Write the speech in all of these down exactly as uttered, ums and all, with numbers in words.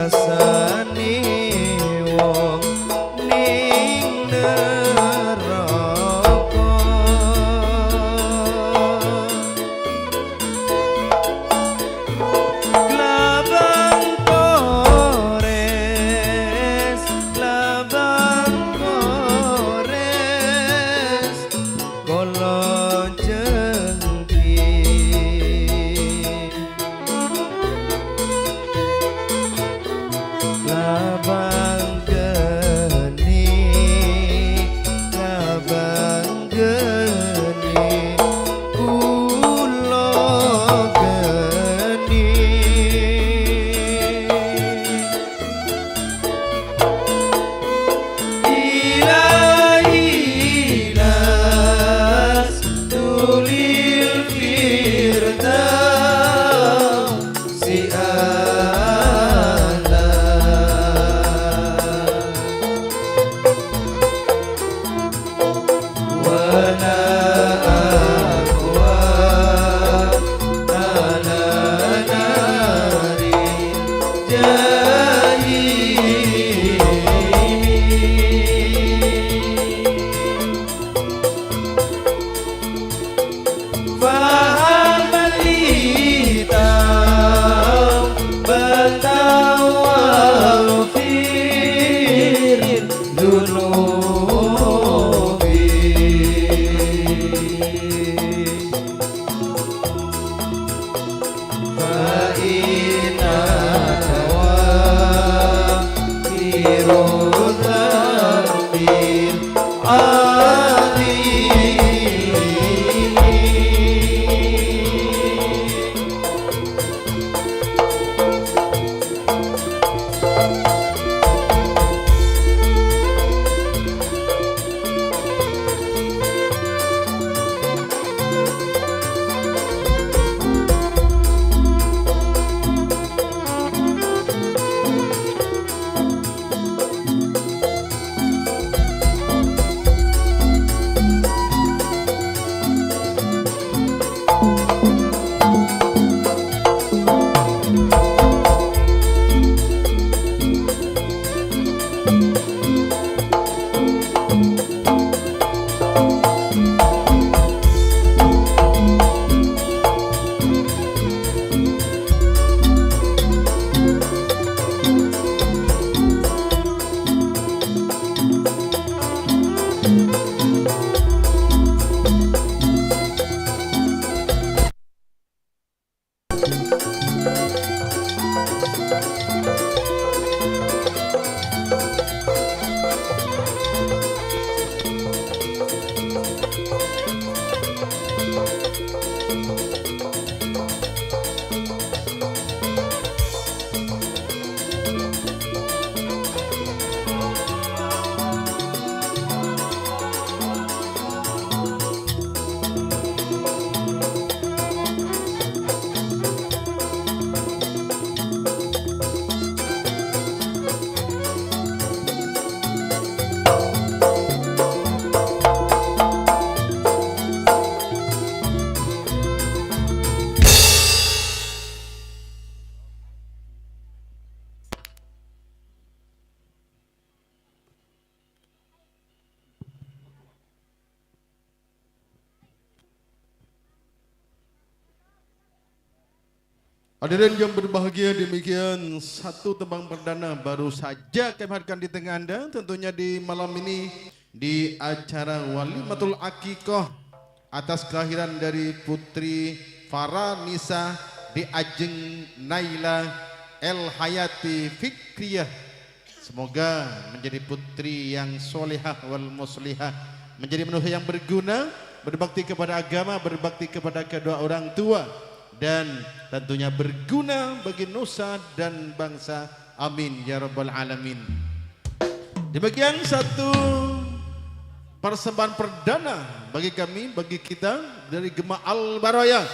Rassana wong neng naraka. Labang kores, labang kores, kolo jengking. Labang geni, labang geni, kulo geni. Ilahi, lastulil firdausi a'la. Wa la aqwa ala nari jahimi. Faham li taubatan waghfir dzunubi. Fa innaka ghafiru dzambil adzimi. Hadirin yang berbahagia, demikian satu tembang perdana baru saja kami hadirkan di tengah Anda, tentunya di malam ini di acara Walimatul Aqiqah atas kelahiran dari Putri Farhanisa Dèajeng Naila El Hayati Fikriyah. Semoga menjadi putri yang solehah wal muslihah, menjadi manusia yang berguna, berbakti kepada agama, berbakti kepada kedua orang tua, dan tentunya berguna bagi nusa dan bangsa. Amin ya rabbal alamin. Demikian satu persembahan perdana bagi kami, bagi kita dari Gema Al Baraya.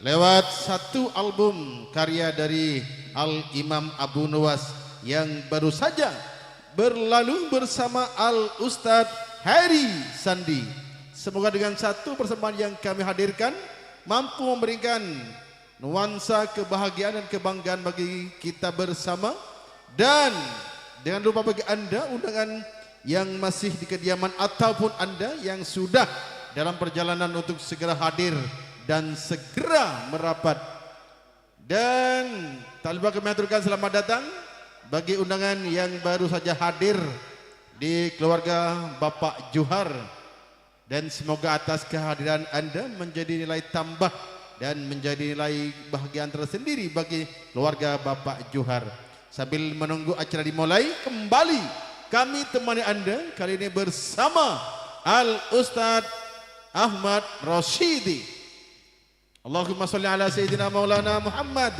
Lewat satu album karya dari Al Imam Abu Nuwas yang baru saja berlalu bersama Al Ustadz Heri Sandi. Semoga dengan satu persembahan yang kami hadirkan mampu memberikan nuansa kebahagiaan dan kebanggaan bagi kita bersama. Dan jangan lupa bagi Anda undangan yang masih di kediaman ataupun Anda yang sudah dalam perjalanan untuk segera hadir dan segera merapat. Dan tak lupa kami aturkan selamat datang bagi undangan yang baru saja hadir di keluarga Bapak Johar. Dan semoga atas kehadiran Anda menjadi nilai tambah dan menjadi nilai bahagian tersendiri bagi keluarga Bapak Johar. Sambil menunggu acara dimulai, kembali kami temani Anda kali ini bersama Al Ustadz Ahmad Rosyidi. Allahumma sholli ala Sayyidina Maulana Muhammad.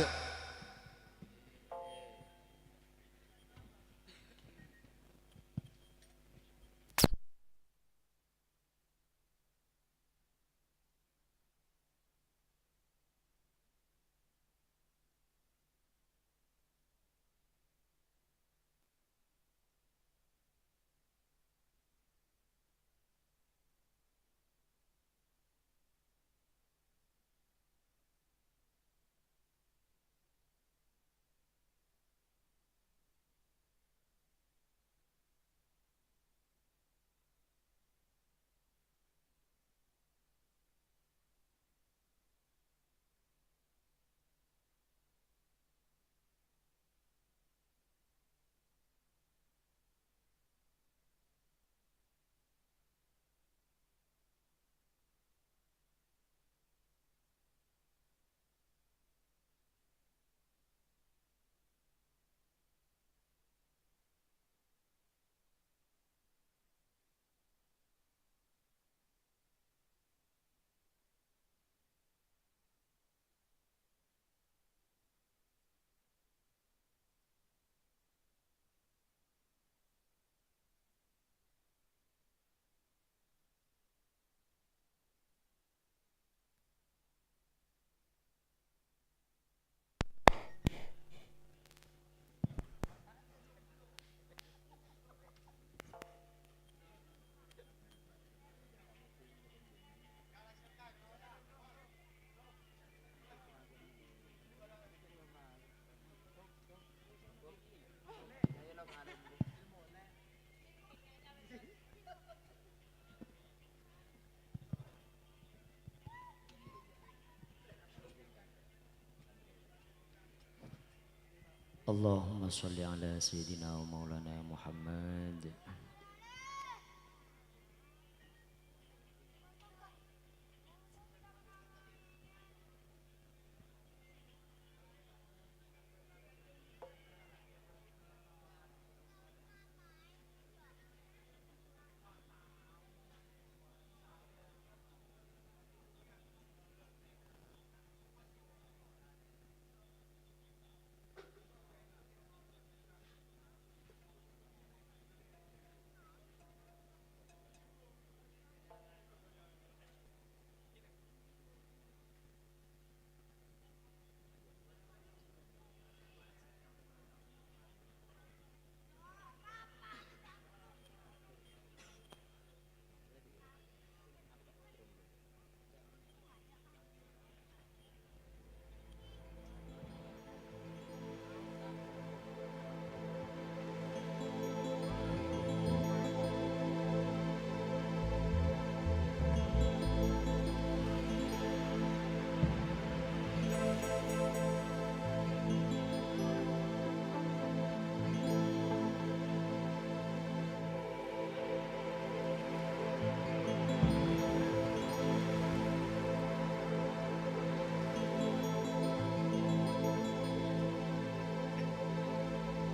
Allahumma sholli ala Sayyidina wa Maulana Muhammad.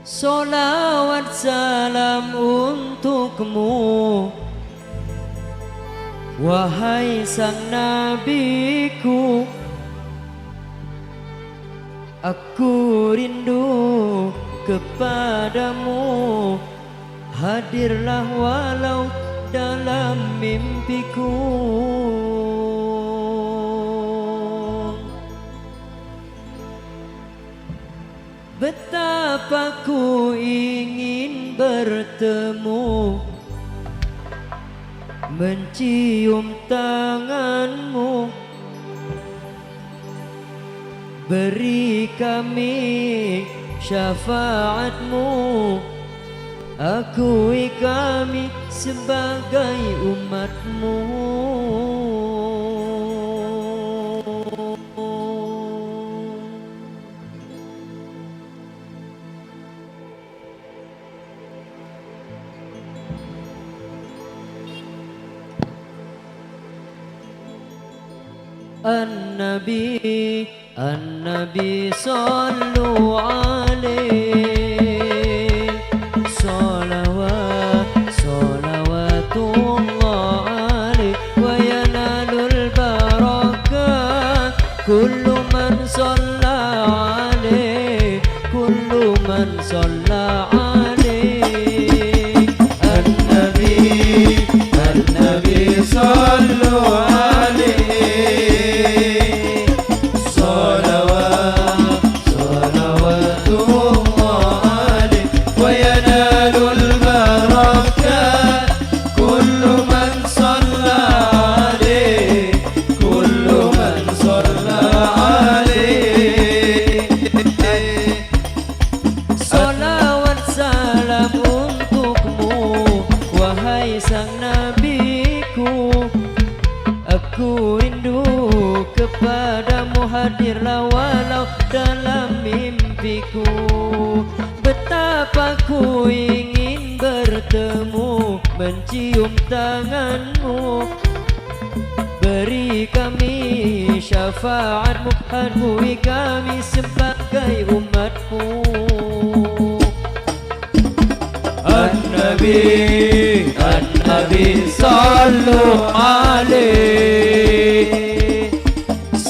Sholawat salam untukmu, wahai sang nabiku. Aku rindu kepadamu, hadirlah walau dalam mimpiku. Betapa ku ingin bertemu, mencium tanganmu. Beri kami syafaatmu, akui kami sebagai umatmu. An-Nabi, An-Nabi, sallu alaihi, salawat, salawatullah alaihi, wa yanalul barakah, kullu man salla alaihi, kullu man salla alaihi. An-Nabi, An-Nabi, sallu alaihi. Salawat, salawatullah alaihi. Wa yanalul barakah. Kullu man salla alaihi. Kullu man salla alaihi. Salawat salam untukmu, wahai sang nabiku. Aku rindu kepadamu, hadirlah walau dalam mimpiku. Betapa ku ingin bertemu, mencium tanganmu. Beri kami syafaatmu, akui kami sebagai umatmu. An-Nabi, An-Nabi, sallu alaihi.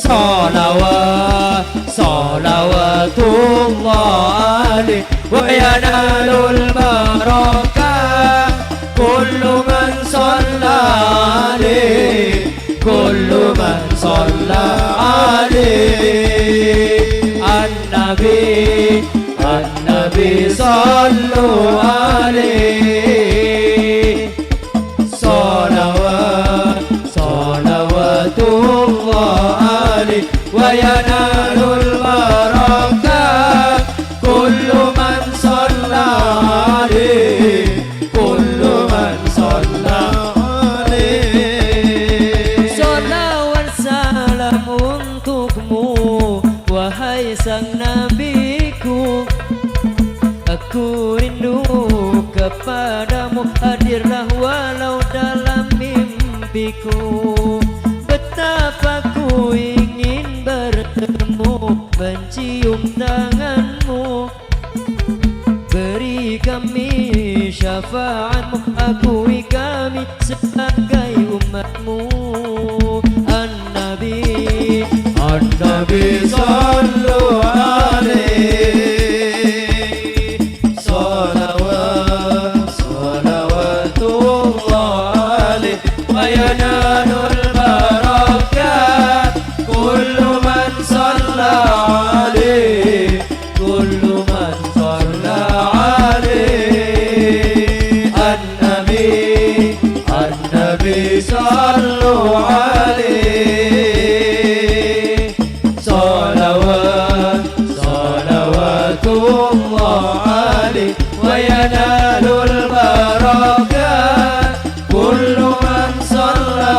Salawat, salawatullah alaihi. Wa yanalul barakah. Kullu man salla alaihi. Kullu man salla alaihi. An-Nabi, An-Nabi, sallu alaihi. Salawat, salawatullah alaihi. Wa yanalul barakah. Kullu man salla alaihi. Kullu man salla alaihi. Salawat salam untukmu, wahai sang nabiku. Aku rindu kepadamu, hadirlah walau dalam mimpiku. Betapa ku ingin bertemu, mencium tanganmu. Beri kami syafaatmu, akui kami sebagai umatmu. An-Nabi, An-Nabi, sallu alaihi. Salawat, salawatullah alaihi. Wa yanalul barakah. Kullu man salla alaihi. Kullu man salla alaihi. An-Nabi, An-Nabi, sallu alaihi. Salawat, salawatullah alaihi. Wa yanalul barakah. Kullu man salla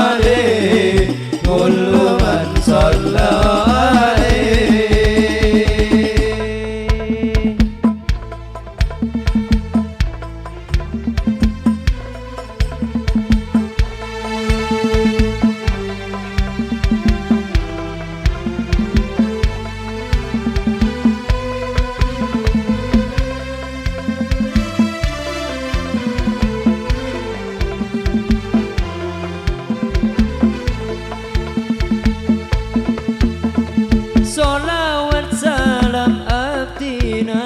alaihi. Kullu man salla alaihi. Sholawat salam abdhina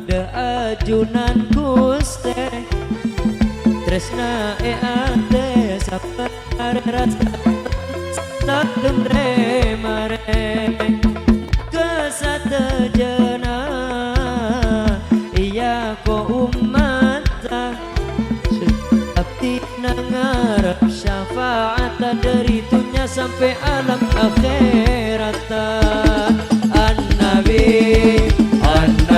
dâ' ajunan Ghustè. Trèsna è atè sabbhân arè rassa saddhum rè-marè. Ka sadhâjâna, iyâ ko' ommatta, abdhina ngarep syafa'atta dâri dhunnya sampè' alam akhèratta. An-Nabi, An-,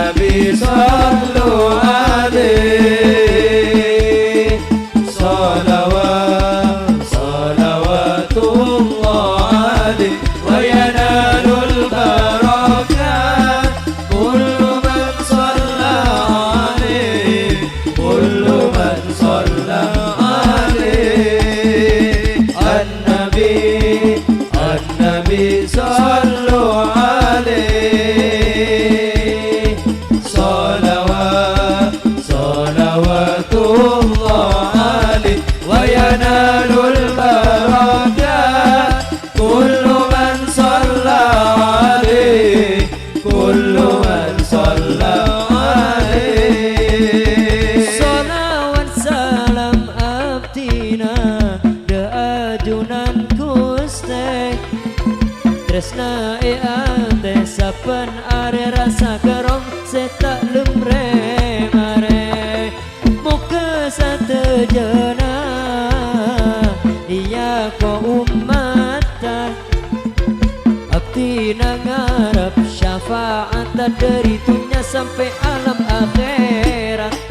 Dhâri dhunnya sampè' alam akhèrat.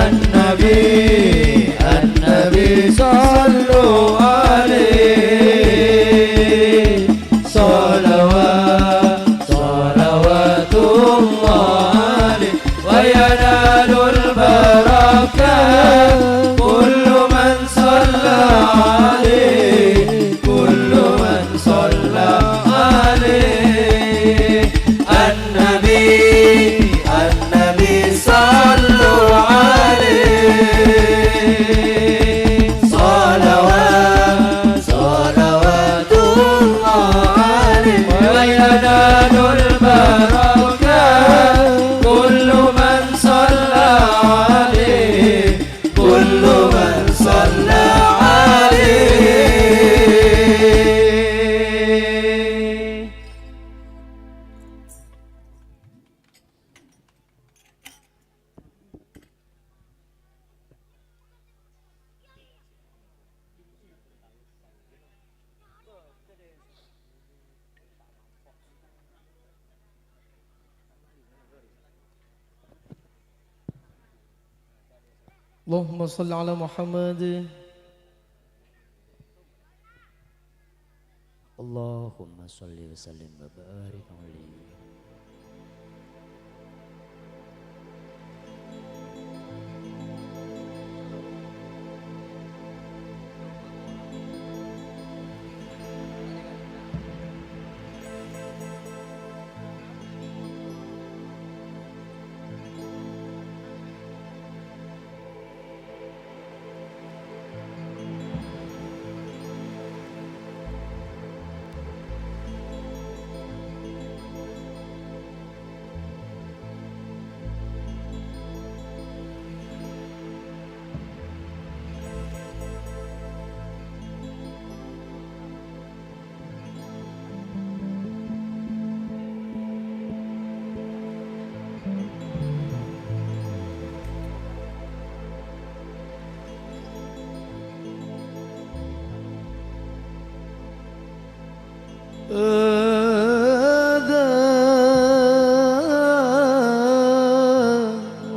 An-Nabi, An-Nabi, sallu alaihi, salawat, salawatullah alaihi, wa yanalul barakah kullu man salla alaihi, kullu man salla alaihi. An-Nabi, An-Nabi, sallu alaihi. Salawat, salawatullah alaihi. Wa yanalul barakah kullu man salla alaihi. Kullu man salla alaihi. Allahumma shalli ala Muhammad. Allahumma shalli wa sallim wa barik alaihi. هذا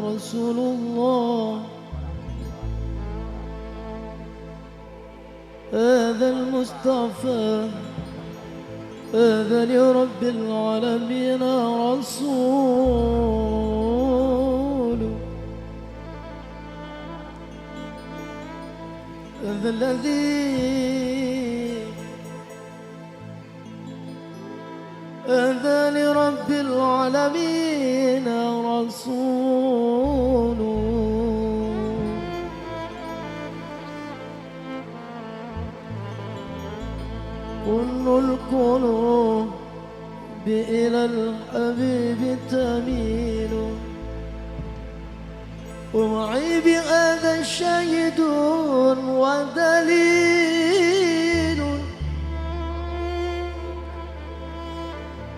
رسول الله. هذا المصطفى، هذا لرب العالمين رسول. هذا الذي هذا لرب العالمين رسول. كل القلوب إلى الحبيب تميل. ومعي بهذا شاهد ودليل.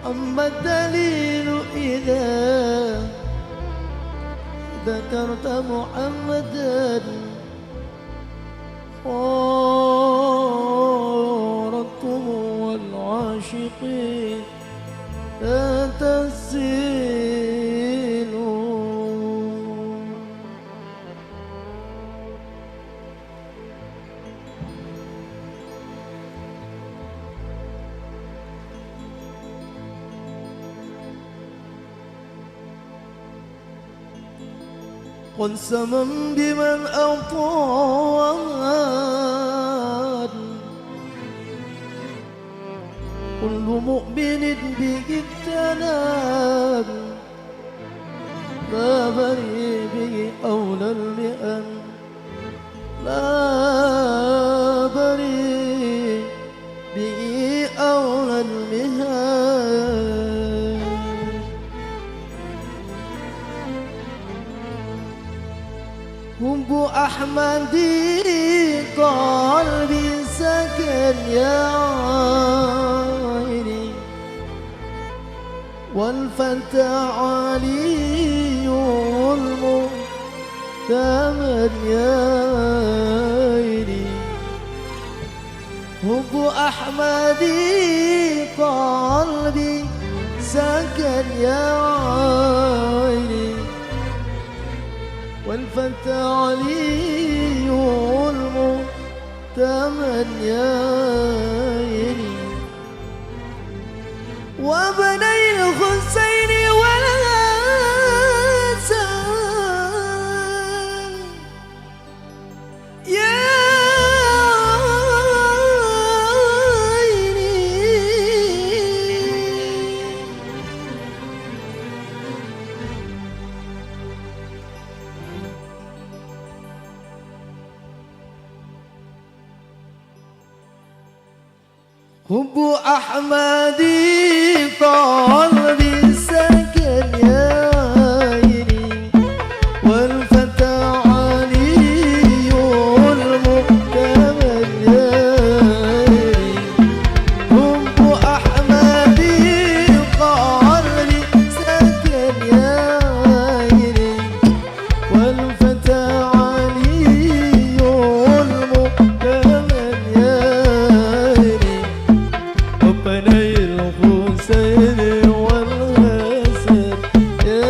أما الدليل إذا ذكرت محمدا صارت دموع العاشقين تسيل. قسما بمن أطاع كل مؤمن به اقتنى. لا بري به أولى المئن. لا بري به أولى المهن. حب أحمد قلبي سكن يا عيني. والفتى علي المؤتمن يا عيني. حب أحمد قلبي سكن يا عيني، والفتى علي المؤتمن يا عيني، وابني الحسين والحسن. يا عيني. حب أحمد قلبي سكن يا عيني، والفتى علي المؤتمن يا عيني. حب أحمد قلبي سكن يا عيني، والفتى علي المؤتمن يا عيني، وابني الحسين والحسن يا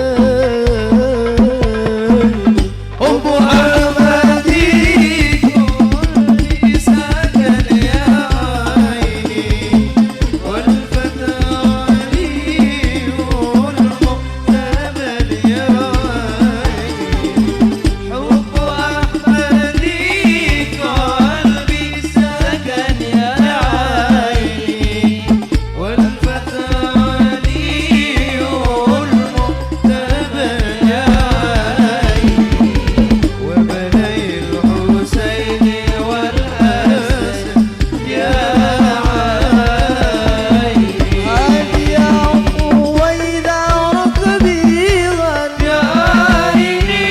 عيني. حب أحمد قلبي سكن يا عيني، والفتى علي المؤتمن يا عيني. حب أحمد قلبي سكن يا عيني، والفتى علي المؤتمن يا عيني، وابني الحسين والحسن يا عيني. هادي يعقوب وإذا ركبي غنى يا عيني.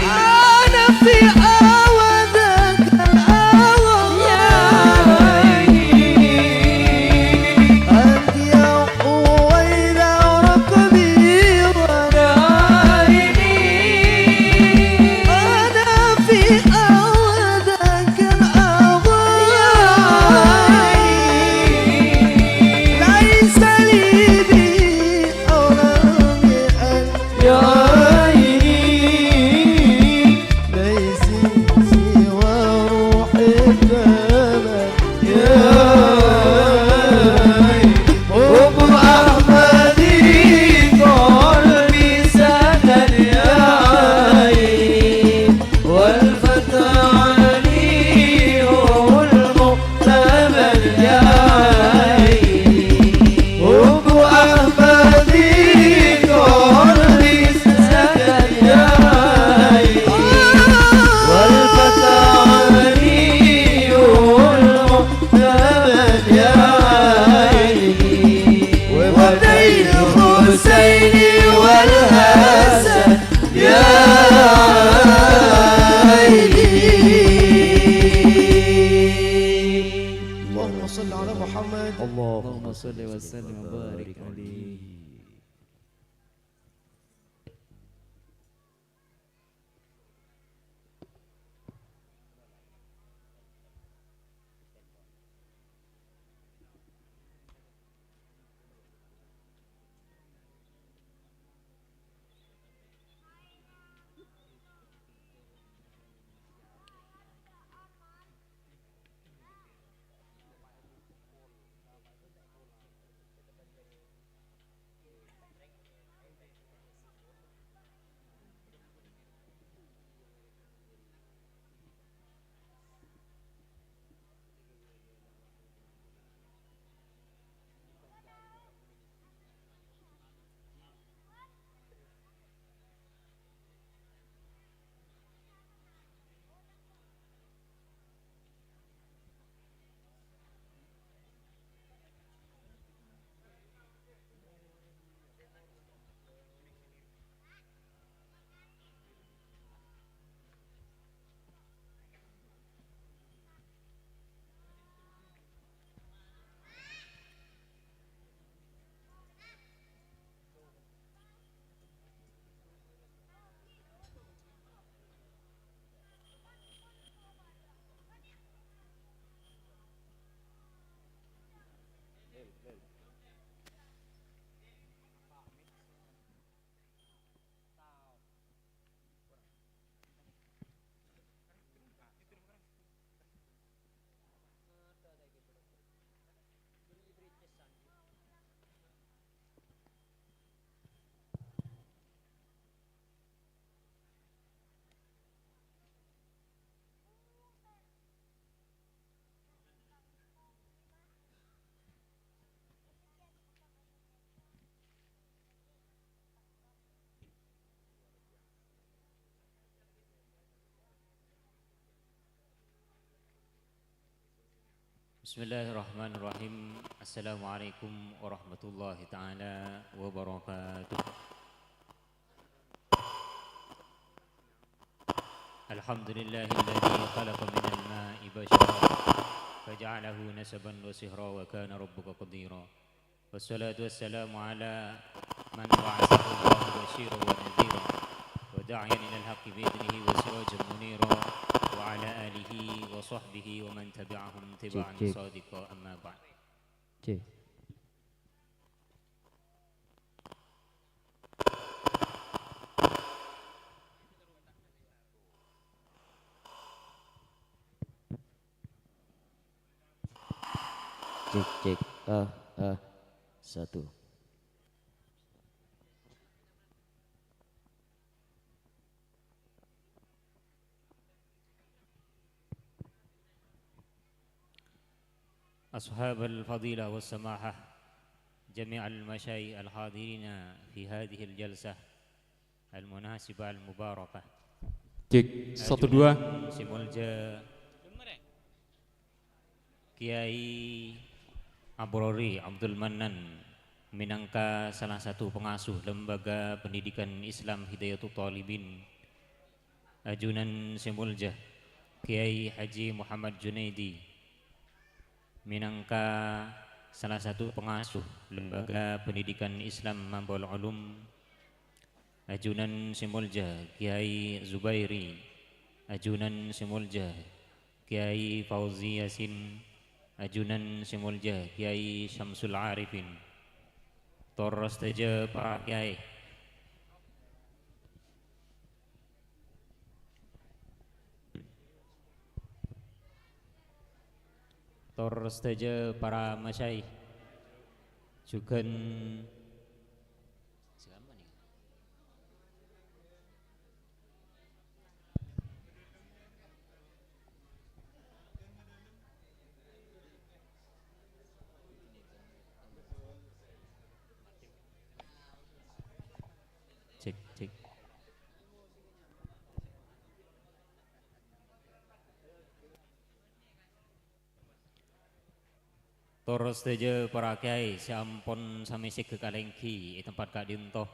أنا في أوذاك الأوى يا عيني. هادي يعقوب وإذا ركبي غنى يا عيني. أنا في أوذاك لكن أضاعي ليس لي بي أولى من يا عيني، ليس سوى روحي الثمن يا عيني. حب أحمد قلبي سكن يا عيني. والفتى علي المؤتمن يا عيني. حب أحمد قلبي سكن يا عيني. والفتى علي المؤتمن يا عيني. وابني الحسين والحسن يا عيني. اللهم صل على محمد. اللهم صل وسلم وبارك عليه. Bismillahirrahmanirrahim. Assalamualaikum warahmatullahi ta'ala wabarakatuh. Alhamdulillahilladzi khalaqa minal ma'i basyara faja'alahu nasaban wa sihra wa kana rabbuka qadira. Wassalatu wassalamu ala man ba'atsahu Allahu basyiran wa nadhira wa da'iyan ilal haqqi bi idnihi wa sirajan munira wa ala alihi wa sahbihi wa man tabi'ahum tiba'an Cek, cek. Shadiqa, amma ba'd. Cek. Cek, cek. Ah, ah. Satu. Ashabal fadilah was samahah, jami'al masyayikh al hadirina fi hadhil jalsah al munasibah al mubarakah. Cek, satu, dua. Ajunan sè molja Kiai Abrori Abdul Mannan, mènangka salah satu pengasuh Lembaga Pendidikan Islam Hidayatut Thalibin. Ajunan sè molja Kiai Haji Muhammad Junaidi, mènangka salah satu pengasuh Lembaga Pendidikan Islam Mambaul Ulum. Ajunan sè molja Kiai Zubairi, ajunan sè molja Kiai Fauzi Yasin, ajunan sè molja Kiai Syamsul Arifin. Tor sadhâjâ para kiai. Tor sadhâjâ para masyayikh. Jhughân Cek, cek. Tor sadhâjâ para kiai sè ampon samè sèghek alèngghi è tempat ka'dinto.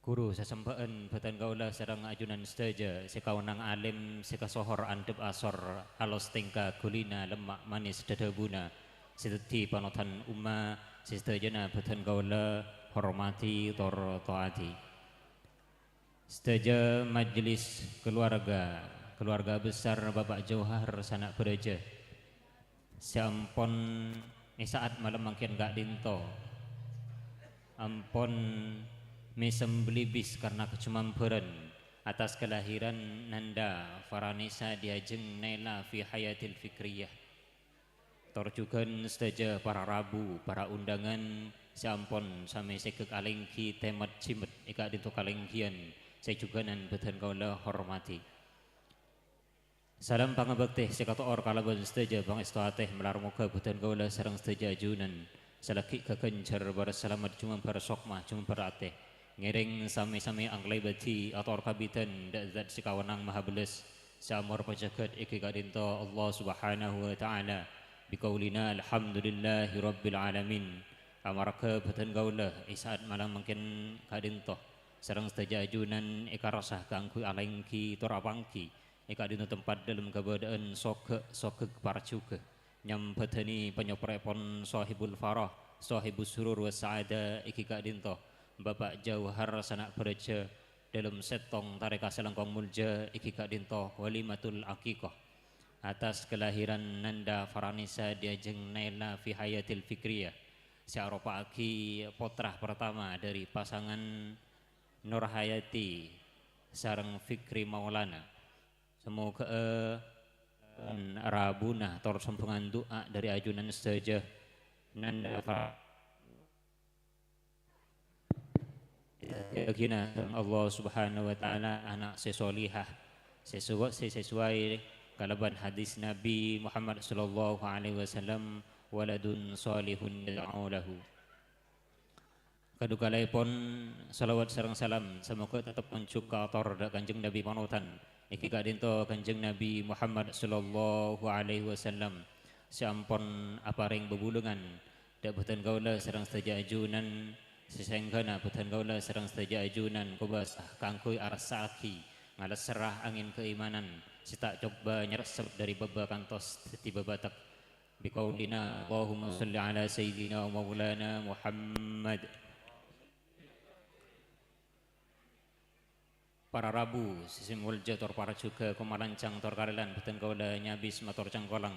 Ghuru sasembhâ'ân bhâdhân kaulâ sareng ajunan sadhâjâ sè kaonang alim sè kasohor andhâp asor, alos tèngka ghulina lemma' manès dhâdhâbuna, sè dhâddhi panodhân omma sè sadhâjâna bhâdhân kaulâ hormadhi tor to'adhi. Sadhâjâ majelis keluarga, keluarga besar Bapak Jauhar Sanak Baraja, sè ampon è sa'at malem mangkèn ka'dinto, ampon mèsem belibis karna kajumambaran atas kelahiran Nanda Faranisa Diajeng Naila fi Hayatil Fikriyah. Tor jhughân sadhâjâ para rabu, para undangan sè ampon samè sèghek alèngghi tèmet-jimmet è ka'dinto kalèngghiyan sè jhughânan bhâdhân kaulâ hormadhi. Salam pangabhâktè sè kato'or kalabân sadhâjâ pangèsto atè, malar moghâ bhâdhân kaulâ sareng sadhâjâ ajunan salaghi' ghâghânjhâr bârâs salamet jumambar sokma jumambar atè. Ngèrèng samè-samè angkalaibâdhi ato'or kabidhân dâ' zat sè kaonang maha bellas, sè amor pajhâghât èngghi ka'dinto Allah Subhanahu wa Ta'ala, biqaulina alhamdulillahi rabbil alamin. Amarghâ bhâdhân kaulâ è sa'at malem mangkèn ka'dinto sareng sadhâjâ ajunan èkarassa kaangghuy alèngghi tor apangghi è ka'dinto tempat dâlem kabâdâ'ân soghâ', soghâ' parjhughâ. Nyambhâdhâni panyoproèpon Sohibul Farah, Sohibus Surur was Sa'adah èngghi ka'dinto, Bapak Jauhar Sanak Baraja, dâlem sèttong tarèka salangkong molja èngghi ka'dinto Walimatul Aqiqah. Atas kelahiran Nanda Faranisa Diajeng Naila fi Hayatil Fikriyah, sè aropa'aghi pottra partama dâri pasangan Nurhayati sareng Fikri Maulana. Samoghâ'â, eh, rabuna tor sombhângan du'a dâri ajunan sadhâjâ. Nanda fa-, Èaghina sareng Allah Subhanahu wa Ta'ala ana' sè solihah, sè suwa-, sè sesuai kalabân hadis Nabi Muhammad sallallahu alaihi wasallam, "Waladun shalihun yad'u lahu." Kadhukalaèpon, shalawat sareng salam samoghâ tetep onjhuk kator dâ' Kanjeng Nabi panodhân, èngghi ka'dinto Kanjeng Nabi Muhammad sallallahu alaihi wasallam. sè ampon aparèng bhâbhulângan dâ' bhâdhân kaulâ sareng sadhâjâ ajunan, sè sèngghâna bhâdhân kaulâ sareng sadhâjâ ajunan kobâsa kaangghuy aressa'aghi ngalesserra angèn kaimanan sè ta' coba nyerressep dâri bâbâ kantos dhâddhi bâbâtek. Biqaulina, Allahumma shalli ala Sayyidina wa Maulana Muhammad. Para rabu sè sè molja tor para jhughâ, komalancang tor karèlan bhâdhân kaulâ nyabis mator cangkolang.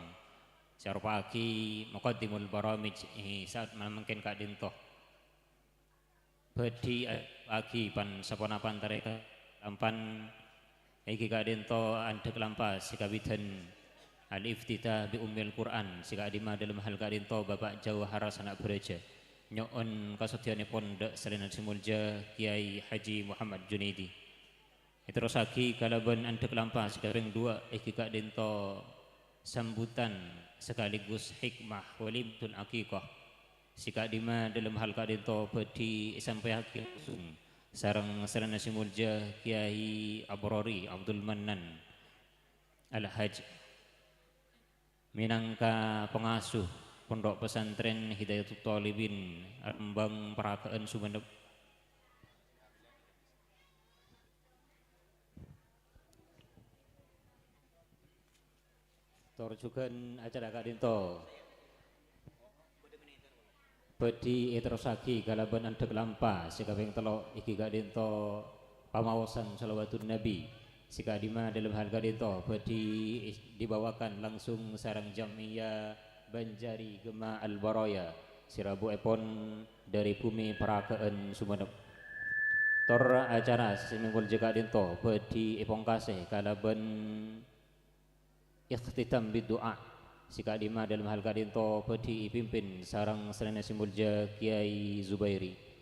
Sè aropa'aghi muqaddimul baramij, è, sa'at mangkèn ka'dinto. Bhâdhi a-, aghi pan-saponapan tarèka lampan èngghi ka'dinto andhâk lampa sè kabidhân al-iftitah bi ummil Qur'an sè ka'dimma dâlem hal ka'dinto Bapa' Jauhar Sana' Bhârâjâ. Nyo'on kasoddhiyânèpon dâ' salèna sè molja Kyai Haji Muhammad Junaidi. Èterrossaghi kalabân andhâk lampa sè kapèng duwâ' èngghi ka'dinto sambutan sakaligus hikmah walimatul aqiqah. Sè ka'dimma dâlem hal ka'dinto bhâdhi èsampèyaghi langsung sareng salèna sè molja Kyai Abrori Abdul Mannan Al-Hajj. Mènangka pangasuh Pondhuk Pesantren Hidayatut Thalibin Rembang Paragâ'ân Sumenep. Tor jhughân acara ka'dinto bhâdhi èterrossaghi kalabân andhâk lampa sè kapèng tello' èngghi ka'dinto pamaosan shalawatun Nabi. Sè ka'dimma dâlem hal ka'dinto bhâdhi dibawakan langsung sareng Jam'iyah Banjari Gema Al-Baraya sè rabuèpon dâri bhumè Paragâ'ân Sumenep. Tor acara sè molja ka'dinto bhâdhi èpongkasè kalabân ikhtitam bidu'a. Sè ka'dimma dâlem hal ka'dinto bhâdhi èpimpin sareng salèna sè molja Kyai Zubairi.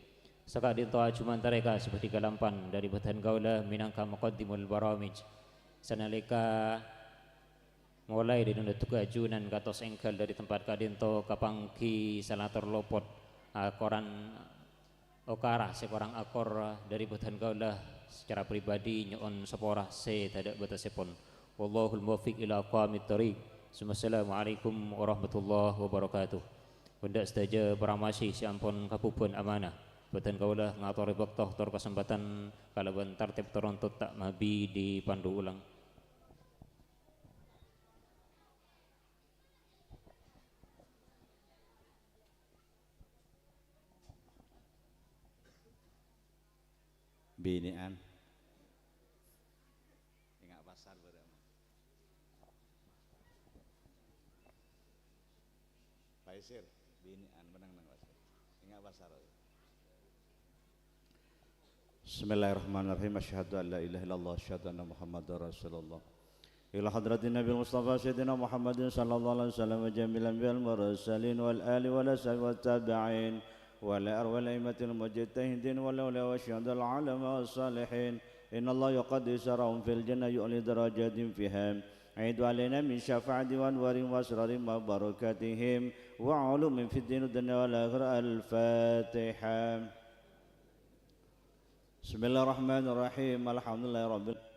Saka'dinto ajuman tarèka sè bhâdhi kalampan dâri bhâdhân kaulâ mènangka muqaddimul baramij. Sanalèka molaè dâri nondhâ ajunan kantos èngghâl dâri tempat ka'dinto kapangghi salator lopot akoran okara sè korang akor dâri bhâdhân kaulâ sacara pribadi nyo'on sapora sè tadâ' bâtessèpon. Wallahul muwaffiq ila aqwamit thariq. Assalamualaikum warahmatullahi wabarakatuh. Bân dâ' sadhâjâ para masi sè ampon kabhubhân amanah, bhâdhân kaulâ ngatorè bâkto tor kasempadhân kalabân tartib torontot ta' mabi dipandhu ulang. Binè'an. Enga' pasar bârâ'. Paisir, binè'an menang nang pasar. Enga' pasar. Bismillahirrahmanirrahim. Asyhadu an la ilaha illallah, asyhadu anna Muhammadar Rasulullah. Ila hadratin Nabil Mustafa Sayyidina Muhammadin sallallahu alaihi wasallam wa jami'il anbiya wal mursalin wal ali wal ashabi wat tabi'in wa ala arwahil a'immatil mujtahidin wal awliya wa syuhada'il ulama was salihin. Innallaha yuqaddisu sirrahum fil jannah yu'li darajatihim fiha. A'id alaina min syafa'atihim wa anwarihim wa asrarihim wa barakatihim wa ulumihim fid din wad dunya wal akhirah. Al-Fatihah. Bismillahirrahmanirrahim. Alhamdulillahirabbil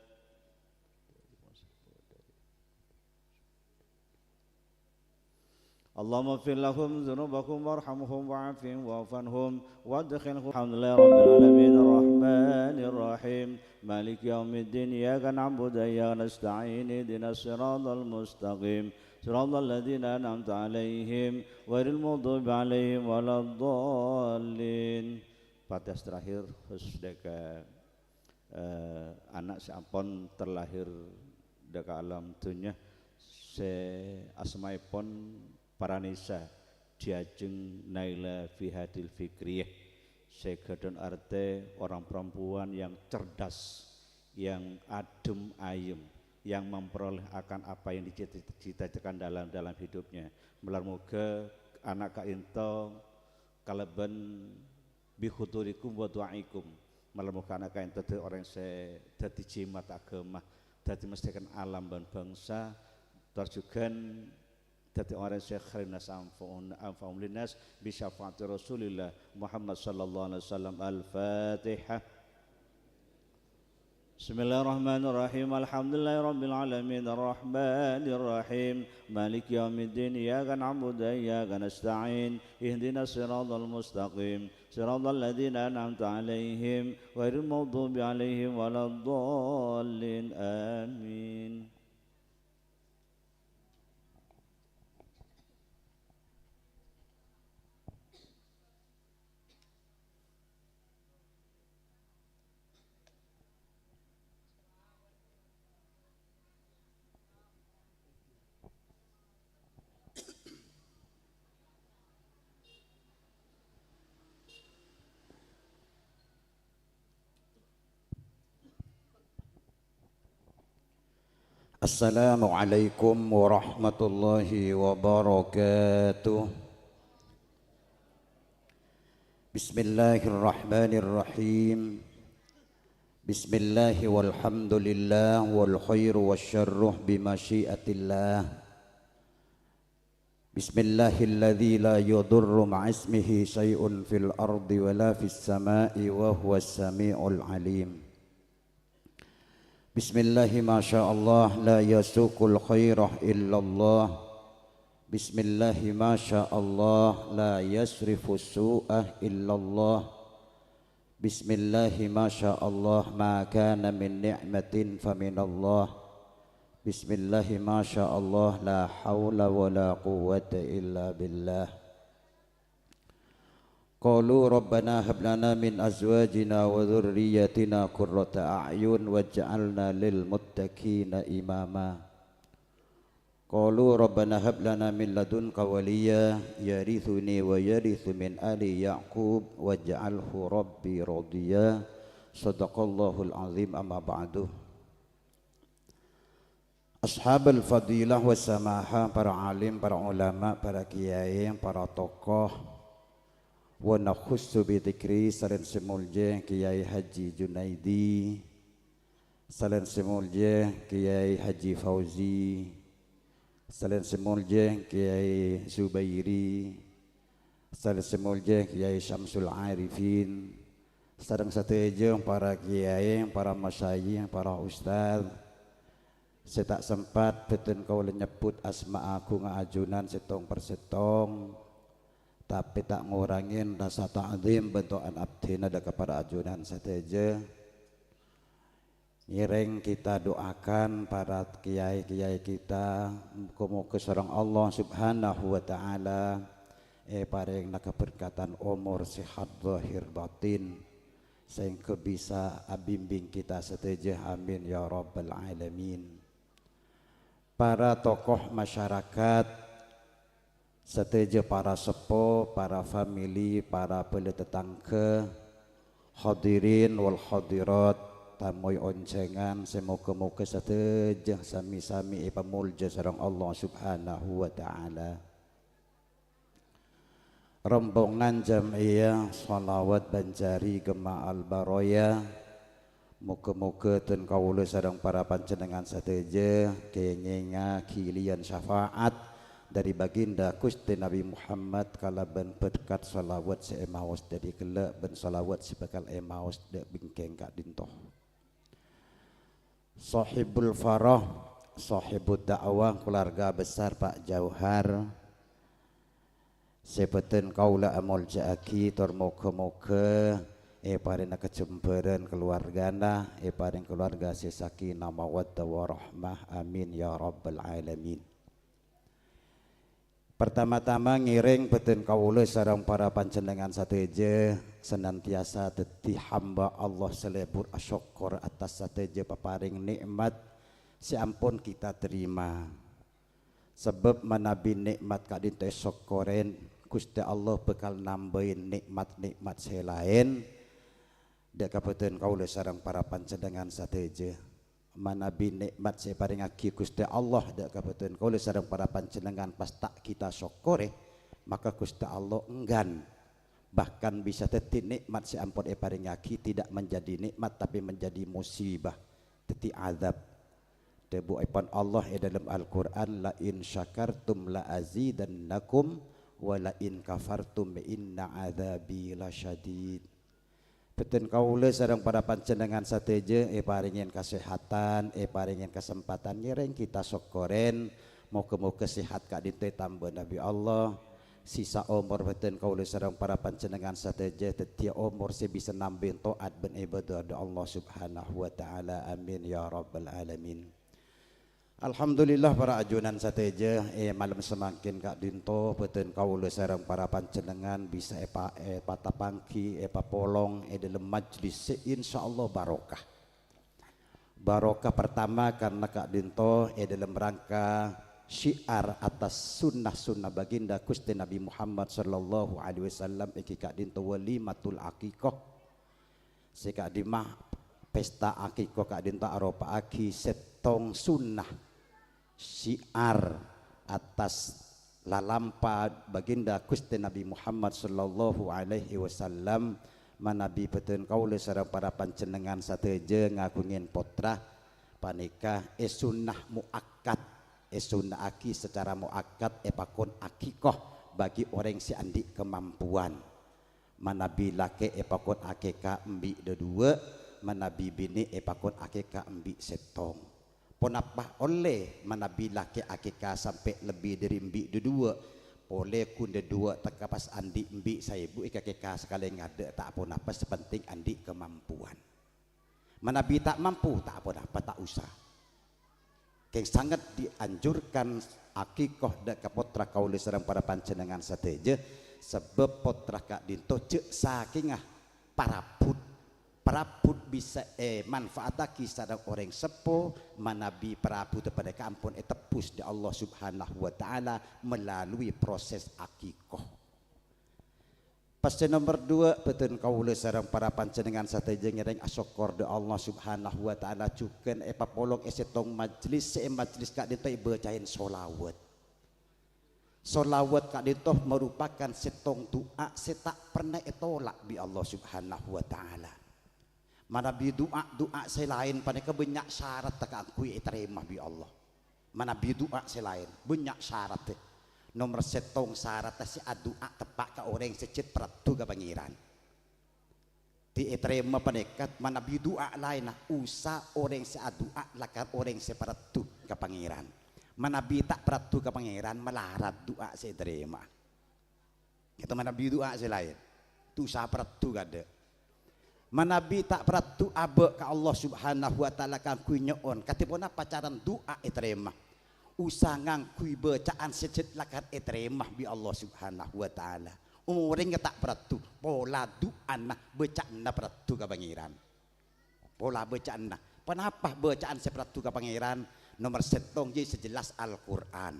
Allahumma ighfir lahum dzunubahum warhamhum wa'afihim wa'fu anhum wa adkhilhum. Alhamdulillahirabbil alamin, arrahmanirrahim, maliki yaumiddin, iyyaka na'budu wa iyyaka nasta'in, ihdinas siratal mustaqim, siratal ladzina an'amta 'alaihim, ghairil maghdubi 'alaihim waladdallin. Fatihah terakhir khusus dâ' ka eh, ana' sè ampon terlahir dâ' ka alam dhunnya, sè asmaèpon Paranisa, Diajeng Naila Fihadil Fikriyah, sè ghâdhân artè orang perempuan yang cerdas, yang adem ayem, yang memperoleh akan apa yang dicita-citakan dalam, dalam hidupnya. Malar moghâ ana' ka'dinto kalabân bi hudurikum wa du'aikum. Malar moghâ ana' ka'dinto dâddhi orèng sè dâddhi jimat aghâma, dâddhi mastèkan alam bân bhângsa, tor jhughân dâddhi orèng sè khairin nas anfa'un-, anfa'uhum linnas bi syafaati Rasulillah Muhammad sallallahu alaihi wasallam. Al-Fatihah. بسم الله الرحمن الرحيم. الحمد لله رب العالمين. الرحمن الرحيم. مالك يوم الدين. إياك نعبد وإياك نستعين. اهدنا الصراط المستقيم. صراط الذين أنعمت عليهم غير المغضوب عليهم ولا الضالين. آمين. Assalamualaikum warahmatullahi wabarakatuh. Bismillahirrahmanirrahim. Bismillahi walhamdulillah wal khairu wasyarru bimasyiatillah. Bismillahilladzi la yadurru ma'asmihi syai'un fil ardi wala fis sama'i wa huwas sami'ul alim. Bismillahi masyaallah la yasuqul khaira illallah. Bismillahi masyaallah la yasrifu su'a illallah. Bismillahi masyaallah ma kana min ni'matin faminallah. Bismillahi masyaallah la haula wala quwwata illa billah. Qalu rabbana hab lana min azwajina wa dzurriyyatina qurrata a'yun waj'alna lil muttaqina imama. Qalu rabbana hab lana min ladunka waliya yarithuni wa yarithu min ali Ya'qub waj'alhu rabbi radiya. Shadaqallahul azim, amma ba'du. Ashabul fadilah was samaha, para alim, para ulama, para kiai, para tokoh, wa nakhussu bi dzikri, salèn sè molja Kiai Haji Junaidi, salèn sè molja Kiai Haji Fauzi, salèn sè molja Kiai Zubairi, salèn sè molja Kiai Syamsul Arifin, sareng sadhâjâ para kiai, para masyayikh, para ustad, sè ta' sempat bhâdhân kaulâ nyebbhut asma aghungnga ajunan sèttong per sèttong, tapè ta' ngorangè rasa ta'zim bân to'an abdhina dâ' ka para ajunan sadhâjâ. Ngèrèng kita doakan para kiai-kiai kita, moghâ-moghâ sareng Allah Subhanahu wa Ta'ala èparèngana kaberkatan omor, sehat zahir batin, sehingga bisa abimbing kita sadhâjâ. Amin ya rabbal alamin. Para tokoh masyarakat, sadhâjâ para seppo, para famili, para bhâlâ tatangghâ, hadirin wal hadirat, tamoy onjhângan sè moghâ-moghâ sadhâjâ sami-sami èpamolja sareng Allah Subhanahu wa Ta'ala. Rombongan jam'iyah Shalawat Banjari Gema Al Baroya, moghâ-moghâ dhân kaulâ sareng para panjhennengngan sadhâjâ kèngènga ghiliyân syafaat dhâri Baginda Ghustè Nabbhi Muhammad kalabân berkat shalawat sè èmaos dhâri ghellâ' bân shalawat sè bhâkal èmaos dhâ' bingkèng ka'dinto. Sohibul Farah, Sohibud Da'wah, keluarga besar Pak Jauhar, sè bhâdhân kaulâ amolja'aghi, tor moghâ-moghâ èparèngana kajembhârân keluargana, èparèng keluarga sè sakinah mawaddah warahmah. Amin ya rabbal alamin. Partama-tama ngèrèng bhâdhân kaulâ sareng para panjhennengngan sadhâjâ senantiasa dhâddhi hamba Allah sè lebur asokkor atas sadhâjâ paparèng nè'mat sè ampon kita terima. Sabâb manabi nè'mat ka'dinto èsokkorè, Ghustè Allah bhâkal nambâi nè'mat-nè'mat sè laèn dhâ' ka bhâdhân kaulâ sareng para panjhennengngan sadhâjâ. Manabi nè'mat sè èparèngaghi Ghustè Allah dhâ' ka bhâdhân kaulâ sareng para panjhennengngan pas ta' kita sokkorè, maka Ghustè Allah enggan. Bahkan bisa dhâddhi nè'mat sè ampon èparèngaghi tidak menjadi nikmat, tapi menjadi musibah, dhâddhi azab. Dhâbuèpon Allah è dâlem Al-Qur'an, "La in syakartum la azidannakum, wa la in kafartum inna adzabi lasyadid." Bhâdhân kaulâ sareng para panjhennengngan sadhâjâ èparèngè kasèhadhân, èparèngè kasempatan, ngèrèng kita sokkorèn. Moghâ-moghâ sèhat ka'dinto ètambâna bi' Allah. Sisa omor bhâdhân kaulâ sareng para panjhennengngan sadhâjâ dhâddhiyâ omor sè bisa nambâi to'at bân èbâdâ dâ' Allah Subhanahu wa Ta'ala. Amin, ya Rabbal Alamin. Alhamdulillah, para ajunan sadhâjâ, è malem samangkèn ka'dinto bhâdhân kaulâ sareng para panjhennengngan bisa èpa-, èpatapangghi, èpapolong è dâlem majlis sè insyaallah barokah. Barokah pertama karna ka'dinto è dâlem rangka syiar atas sunnah-sunnah baginda Ghustè Nabi Muhammad sallallahu alaihi wasallam, èngghi ka'dinto walimatul aqiqah. Sè ka'dimma pesta akiko ka'dinto aropa'aghi sèttong sunnah syiar atas lalampa baginda Ghustè Nabi Muhammad sallallahu alaihi wasallam, manabi bhâdhân kaulâ sareng para panjhennengngan sadhâjâ ngaghungè pottra panèka èsunnah muakkad, èsunna'aghi sacara muakkad èpakon akiko bagi orèng sè andi' kamampowan. Manabi lakè' èpakon akèka embi' dhâduwâ', manabi binè' èpakon akèka embi' sèttong. Ponapa ollè manabi lakè' akèka sampè' lebbi dhâri embi' dhâduwâ'? Polè ghun dhâduwâ' tekka pas andi' embi' saèbu èkakèka sakalè ngadâ' ta' ponapa, sè penting andi' kamampowan. Manabi ta' mampu, ta' ponapa, ta' osa. Kèng sanget dianjurkan akiko dâ' ka pottra kaulâ sareng para panjhennengngan sadhâjâ, sabâb pottra ka'dinto jhâ' sakènga parabbhut. Parabbhut bisa èmanfaataghi sareng orèng seppo manabi parabbhut panèka ampon ètebbhus dâ' Allah Subhanahu wa Ta'ala melalui proses akiko. Pas sè nomer duwâ', bhâdhân kaulâ sareng para panjhennengngan sadhâjâ ngèrèng asokkor dâ' Allah Subhanahu wa Ta'ala jhughân èpapolong è sèttong majlis, sè è majlis ka'dinto èbâcaè sholawat. Sholawat ka'dinto marupakan sèttong du'a sè ta' perna ètolak bi' Allah Subhanahu wa Ta'ala. Manabi du'a-du'a sè laèn panèka bânnya' syarat kaangghuy ètarèma bi' Allah. Manabi du'a sè laèn, bânnya' syarat. Nomer sèttong syarat sè adu'a teppa' ka orèng sè jhât paraddhu ka Pangèran. Dhi ètarèma panèka manabi du'a laènna, osa orèng sè adu'a lakar orèng sè paraddhu ka Pangèran. Manabi ta' paraddhu ka Pangèran, malarat du'a sè ètarèma. Kèto manabi du'a sè laèn. Dusa paraddhu kadâ'. Manabi ta' paraddhu abâ' ka Allah Subhanahu wa Ta'ala kaangghuy nyo'on. Kadhi ponapa carana du'a ètarèma? Osa ngangghuy bâca'an sè jhât lakar ètarèma bi' Allah Subhanahu wa Ta'ala. Orèng ta' paraddhu, pola du'ana, bâca'anna paraddhu ka Pangèran. Pola bâca'anna. Ponapa bâca'an sè paraddhu ka Pangèran? Nomer sèttong, yâ sè jelas Al-Qur'an.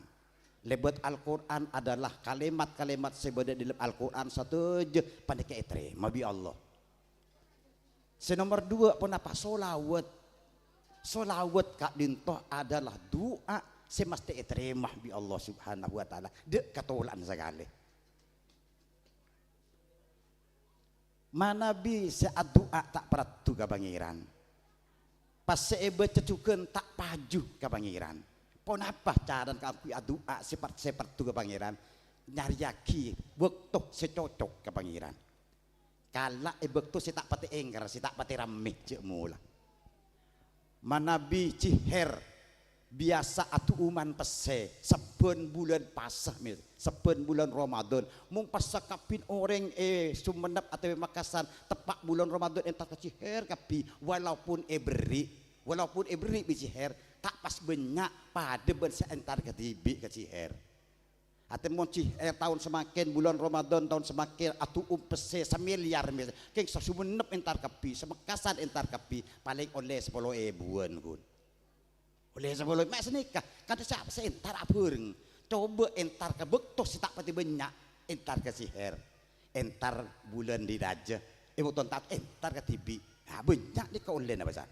Lèbât Al-Qur'an adalah kalimat-kalimat sè bâdâ dâlem Al-Qur'an sadhâjâ panèka ètarèma bi' Allah. Sè nomer duwâ' ponapa? Sholawat. Sholawat ka'dinto adalah du'a sè mastè ètarèma bi' Allah Subhanahu wa Ta'ala. Dâ' katola'an sakalè. Manabi sè adu'a ta' paraddhu ka Pangèran. Pas sè èbâca jhughân ta' paju ka Pangèran. Ponapa carana kaangghuy adu'a sè par-, sè paraddhu ka Pangèran? Nyarèyaghi bâkto sè cocok ka Pangèran. Kala' è bâkto sè ta' patè èngèr, sè ta' patè rammè, jhâ' mola. Manabi jihèr biyasa adu'uman pèssè sabbhân bulân pasa, mè-, sabbhân bulân Ramadan. Mon pas sakabbhiyân orèng è Sumenep otabâ Makassar, teppa' bulân Ramadan èntar ka jihèr kabbhi, walaupun èberri', walaupun èberri' bi' jihèr, ta' pas bânnya' padâ bân sè èntar kadhibi' ka jihèr. Artèna mon jihèr taon samangkèn, bulân Ramadan taon samangkèn, adu'um pèssè samilyar, mè-, kèng sa-Sumenep èntar kabbhi, sa-Makassar èntar kabbhi, palèng ollè sapolo èbuwân, ghun. Ollè sapolo, ma' sanèka, kadhi sapa sè èntar abhâreng. Coba èntar ka bâkto sè ta' patè bânnya', èntar ka jihèr, èntar bulân Dhiraja, è bâkto ta'-, èntar kadhibi'. Ah, bânnya' nèka ollèna, bâsa.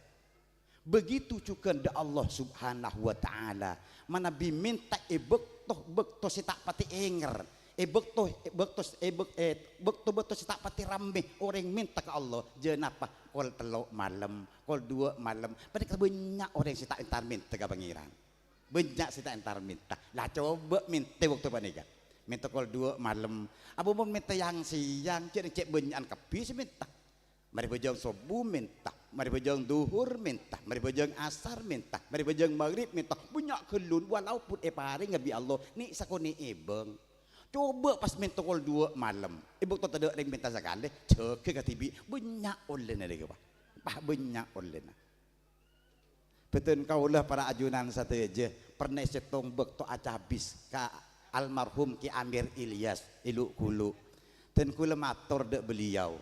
Begitu jhughân dâ' Allah Subhanahu wa Ta'ala. Manabi mènta è bâkto-bâkto sè ta' patè èngèr, è bâkto, è bâkto, è bâk-, è bâkto-bâkto sè ta' patè rammè orèng mènta ka Allah, jhâ' napa? Kol tello' malem, kol duwâ' malem. Panèka bânnya' orèng sè ta' èntar mènta ka Pangèran. Bânnya' sè ta' èntar mènta. La, coba mènta bâkto panèka. Mènta kol duwâ' malem. Apa mon mènta yang-sèyang, jhâ' rèng cè' bânnya'an kabbhi sè mènta. Marè bhâjâng sobbhu mènta, marè bhâjâng dhuhur mènta, marè bhâjâng asar mènta, marè bhâjâng maghrib mènta, bânnya' ghâllun, walaupun èparèngè bi' Allah, nè' sakonè' èbâng. Coba pas mènta kol duwâ' malem, è bâkto tadâ' rèng mènta sakalè, jâgâ kadhibi', bânnya' ollèna lèghâ, Pa'. Pa' bânnya' ollèna. Bhâdhân kaulâ para ajunan sadhâjâ, pernah sèttong bâkto acabis ka almarhum Kè Amir Ilyas è Lu'-Ghulu'. Dân kaulâ mator dâ' beliau,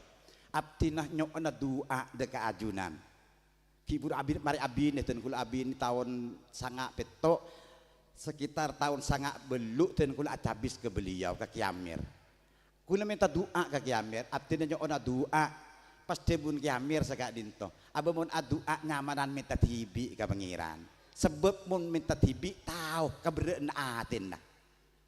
"Abdhina nyo'ona du'a dâ' ka ajunan." Ghi' bhuru abi-, marè abinè, dân kaulâ abinè taon sanga' pètto', sekitar taon sanga' bâllu' dân kaulâ acabis ka beliau, ka Kè Amir. Kaulâ mènta du'a ka Kè Amir, abdhina nyo'ona du'a. Pas dhâbuna Kè Amir saka'dinto, "Abâ mon adu'a nyamanan mènta dhibi' ka Pangèran. Sabâb mon mènta dhibi', tao kaberrâ'ânna atèna.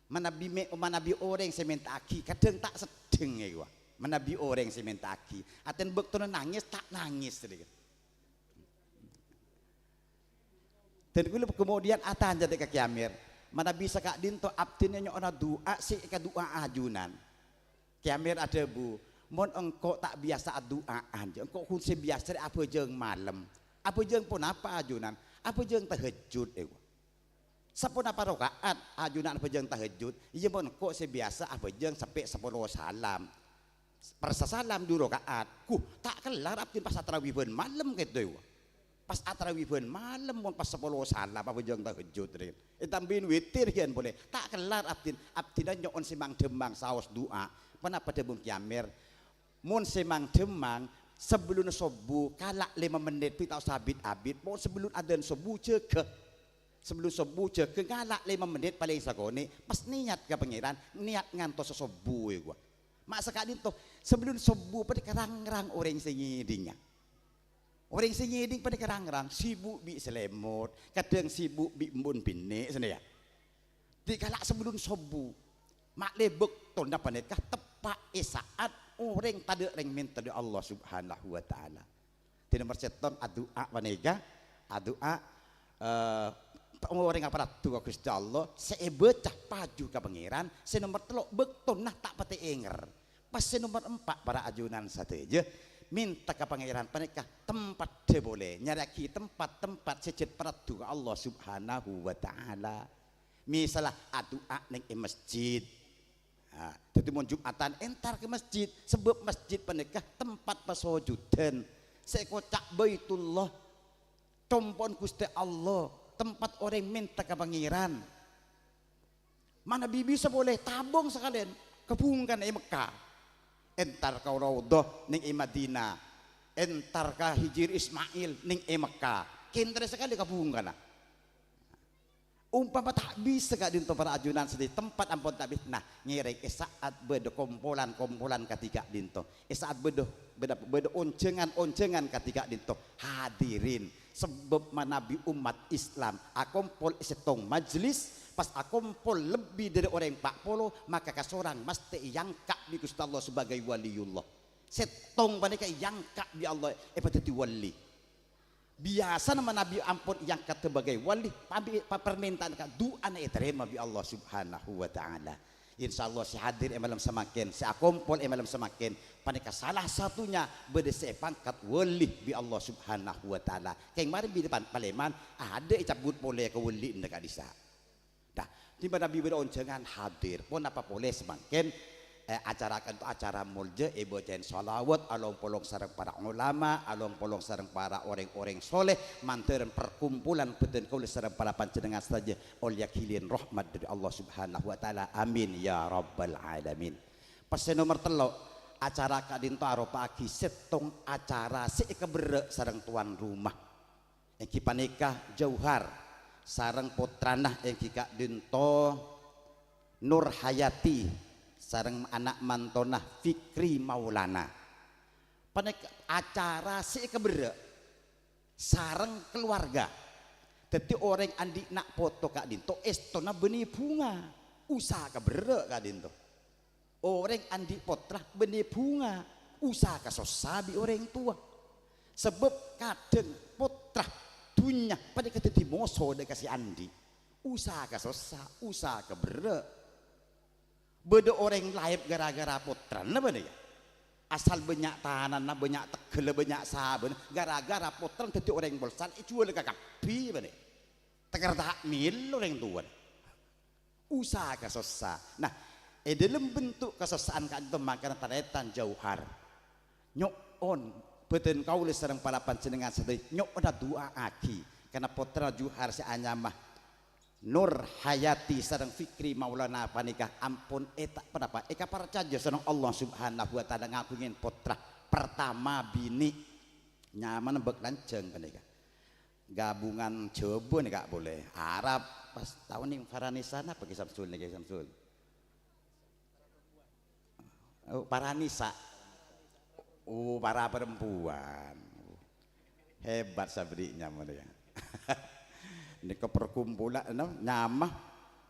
Manabi mè-, manabi orèng sè mènta'aghi, kadhâng ta' seddheng èkowa. Manabi orèng sè mènta'aghi, atèna bâktona nangès, ta' nangès." Dân kaulâ kemudian atanya dâ' ka Kè Amir, "Manabi saka'dinto abdhina nyo'ona du'a sè èkadu'a ajunan." Kè Amir adhâbu, "Mon engko' ta' biyasa adu'a'an, jâ' engko' ghun sè biyasa rè abhâjâng malem." "Abhâjâng ponapa ajunan?" "Abhâjâng tahajjud," èkowa. "Saponapa raka'at ajunan abhâjâng tahajjud?" "Iyâ, mon engko' sè biyasa abhâjâng sampè' sapolo salam." Persa salam du raka'at. Ghu, ta' kellar abdhina pas atarawi bân malem kèto, wa. Pas atarawi bân malem, mon pas sapolo salam abhâjâng tahajjud, rè. Ètambâi witir, yân polè. Ta' kellar abdhina, abdhina nyo'on sè mang-dhâmmang saos du'a. Ponapa dhâbuna Kè Amir? Mon sè mang-dhâmmang, sabellunna sobbhu, kala' lèma mennit, bi' ta' osa abit-abit. Mon sabellun adzan sobbhu, jâgâ. Sabellun sobbhu, jâgâ ngala' lèma mennit palèng sakonè', pas nèyat ka Pangèran, nèyat ngantosa sobbhu, èkowa. Ma' saka'dinto, sabellun sobbhu panèka rang-rang orèng sè ngèdhingnga. Orèng sè ngèdhing panèka rang-rang sibu' bi' salèmot, kadhâng sibu' bi' embun binè', sènè, yâ. Dikala sabellun sobbhu, ma'lè bâktona panèka teppa' è sa'at orèng tadâ' rèng mènta dâ' Allah Subhanahu wa Ta'ala. Dâddhi, nomer sèttong, adu'a panèka, adu'a, eh, orèng aparaddu ka Ghustè Allah, sè èbâca paju ka Pangèran, sè nomer tello', bâktona ta' patè ènger. Pas sè nomer empa', para ajunan sadhâjâ, mènta ka Pangèran panèka tempaddhâ polè, nyarèyaghi tempat-tempat sè jhât parabdu ka Allah Subhanahu wa Ta'ala. Misalla adu'a nèng è masjid. Ha, dhâddhi mon Jum'atan entar ka masjid, sabâb masjid panèka tempat pasojudhân. Sè èkoca' Baitullah, compo'na Ghustè Allah, tempat orèng mènta ka Pangèran. Manabi bisa polè tabung sakalèyan ka bhungkana è Mekka. Entar ka Raudhah nèng è Madinah. Entar ka Hijir Ismail nèng è Mekka. Kèntarè sakalè ka bhungkana. Umpama ta' bisa ka'dinto para ajunan sadhâjâ, tempat ampon ta' bisa. Nah, ngèrèng è sa'at bâdâ kompolan-kompolan kadhi ka'dinto. È sa'at bâdâ, bâdâ, bâdâ onjhângan-onjhângan kadhi ka'dinto. Hadirin, sabâb manabi ommat Islam akompol è sèttong majlis, pas akompol lebbi dâri orèng pa' polo, maka kasorang mastè èangka' bi' Ghustè Allah sabâgâi waliyullah. Sèttong panèka èangka' bi' Allah èpadhâddhi wali. Biyasana manabi ampon èangka' sabâgâi wali, pabi-, pa-, parmènta'an ka du'ana ètarèma bi' Allah Subhanahu wa Ta'ala. Insyaallah sè hadir è malem samangkèn, sè akompol è malem samangkèn, panèka salah satunya bâdâ sè èpangkat wali bi' Allah Subhanahu wa Ta'ala. Kèng marè bi' pan-, palèman, adâ' ècabbhut polè ka wali'na ka'dissa'. Nah, dimma nabi bâdâ onjhângan hadir, ponapa polè samangkèn, eh, acara ka'dinto acara molja, èbâca'in shalawat, along-polong sareng para ulama, along-polong sareng para orèng-orèng sholeh, mandhâr perkumpulan bhâdhân kaulâ sareng para panjhennengngan sadhâjâ ollèya ghilin rahmat dâri Allah Subhanahu wa Ta'ala. Amin, ya rabbal alamin. Pas sè nomer tello', acara ka'dinto aropa'aghi sèttong acara sè èkaberrâ' sareng towan roma. Èngghi panèka Jauhar sareng pottrana èngghi ka'dinto Nur Hayati sareng ana' mantona Fikri Maulana. Panèka acara sè èkaberrâ' sareng kaluwarga. Dhâddhi orèng andi' na' poto ka'dinto èstona bânnè bhunga, usaha kaberrâ' ka'dinto. Orèng andi' pottra bânnè bhunga, usaha kasossa bi' orèng towa. Sabâb kadhâng pottra dhunnya panèka dhâddhi moso dâ' ka sè andi'. Usaha kasossa, usaha kaberrâ'. Bâdâ orèng laèp ghârâ-ghârâ pottrana bâdâ, yâ? Asal bânnya' tanana, bânnya' teggella, bânnya' sabâna, gara-gara pottrana dhâddhi orèng polsan, èjhuwâl kakabbhi bânnè. Tèkèr ta' mèlo orèng towana. Usaha kasossa. Nah, è dhâlem bentuk kasossa'an ka'dinto mangkana tarètan jauhar. Nyo'on bhâdhân kaulâ sareng para panjhennengngan sadhâjâ nyo'ona du'a'aghi kana pottrana jauhar sè anyama Nur Hayati sareng Fikri Maulana panèka ampon èta-, ponapa, èkaparcajâ sareng Allah Subhanahu wa Ta'ala ngaghungè pottra pertama binè'. Nyamana Bâk Lanjhâng panèka. Gabungan Jhâbâ nèka polè. Arab pas taon nèng Farhanisa napa Ki Samsul nèka Ki Samsul? Oh, para nisa. Oh, para perempuan. Hebat sabrina mono ya. Nèka perkumpulan, no, nyama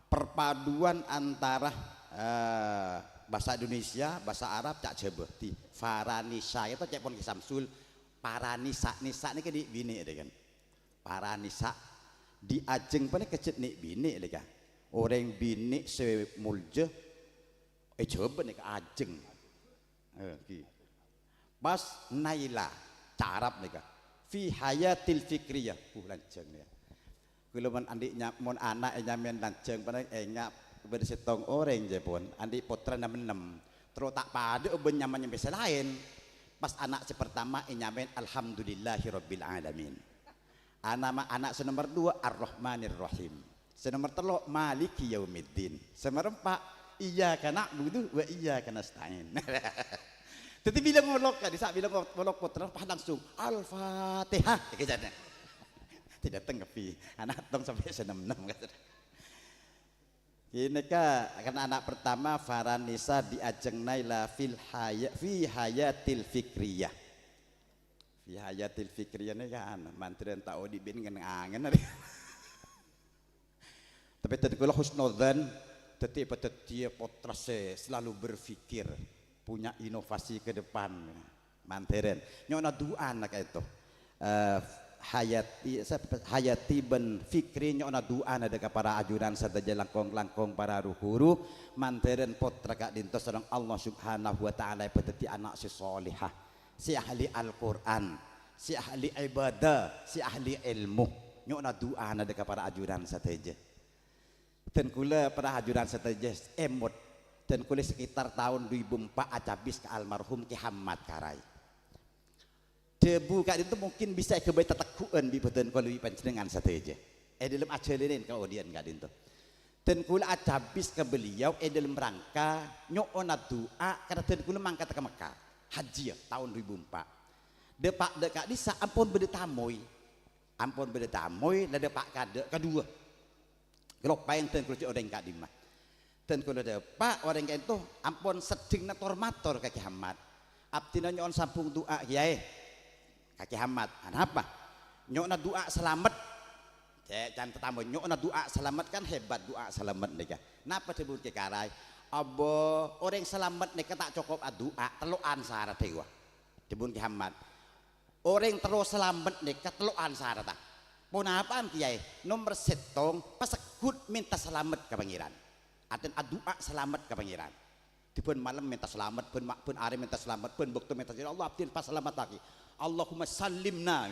perpaduan antara, eh, bahasa Indonesia, bahasa Arab, cak Jhâbâ. Di Farhanisa itu cek pon Ki Samsul, para nisa. Nisa nèka di binè' deh kan. Para nisa. Di ajeng panèka cè' nè'-binè' lè ka. Orèng binè' sè molja è Jhâbâ nèka ajeng. Eh, ghi. Pas Naila, carap nèka. Fi hayatil fikriyah. Uh, lanjhâng ya. Kaulâ mon andi' nya-, mon ana' ènyamaè lanjhâng panèka ènga' bâdâ sèttong orèng jâ pon, andi' pottra nem-ennem. Terro ta' padâ bân nyama nyambi sè laèn. Pas ana' sè pertama ènyamaè Alhamdulillahirabbil alamin. Ana-, ana' sè nomer dua, Ar-Rahmanir Rahim. Sè nomer tello', Maliki Yaumiddin. Sè nomer empa', Iyyaka na'budu wa iyyaka nasta'in. Dhâddhi bilâ ngolok ka'dissa', bilâ ngo-, ngolok pottra, pas langsung, "Al-Fatihah." Dhâddhi dâteng kabbhi. Ana' tong sampè' sè nem-ennem. Ghânèka, kan ana' pertama, Farhanisa di ajeng Naila fil haya-, fi hayatil fikriyah. Fi hayatil fikriyah nèka, anu, mandhârân ta' odi' bin ngen-angen arè. Tapè dhân kaulâ husnudzan, dhâddhi èpadhâddhiyâ pottra sè selalu berpikir, punya inovasi ke depan. Mandhârân. Nyo'ona du'ana ka'dinto. Eh, Hayati, Hayati bân Fikri nyo'ona du'ana dâ' ka para ajunan sadhâjâ langkong-langkong para ru-ghuru. Mandhârân pottra ka'dinto sareng Allah Subhanahu wa Ta'ala èpadhâddhi ana' sè sholihah. Sè ahli Al-Qur'an, sè ahli ibadah, sè ahli èlmo. Nyo'ona du'ana dâ' ka para ajunan sadhâjâ. Dhân kaulâ para ajunan sadhâjâ èmot. Dhân kaulâ sekitar taon du èbu empa' acabis ka almarhum Kè Hammat Karai. Dhâbu ka'dinto mungkin bisa èghâbây tategghu'ân bi' bhâdhân kaulâ bi' panjhennengngan sadhâjâ. È dhâlem ajhâlânè kaodi'ân ka'dinto. Dhân kaulâ acabis ka beliau è dhâlem rangka nyo'ona du'a karana dhân kaulâ mangkada ka Mekkah. Hajjiyâ taon du èbu empa'. Dâpa' dâ' ka'dissa' ampon bâdâ tamoy. Ampon bâdâ tamoy, la dâpa' ka dâ' kaduwâ. Kaloppaèn dhân kaulâ cè' orèng ka'dimma. Dhân kaulâ dâpa' orèng ka'dinto ampon seddheng ngator-mator ka Kè Hammat. Abdhina nyo'on sambung du'a, Kèyaè. Ka Kè Hammat, "Anapa?" "Nyo'ona du'a salamet." Cè' can tatamoy, "Nyo'ona du'a salamet," kan hebat du'a salamet nèka. Napa dhâbuna Kè Karai? "Abâ, orèng salamet nèka ta' cokop adu'a, tello'an sarat dâ' iyâ." Dhâbuna Kè Hammat, "Orèng terro salamet nèka tello'an saratta." "Ponapa'an, Kèyaè?" "Nomer sèttong, pasegghut mènta salamet ka Pangèran. Artèna adu'a salamet ka Pangèran. Di bân malem mènta salamet, bân ma-, bân arè mènta salamet, bân bâkto mènta salamet, 'Ya Allah, abdhina pasalamettaghi. Allahumma sallimna,'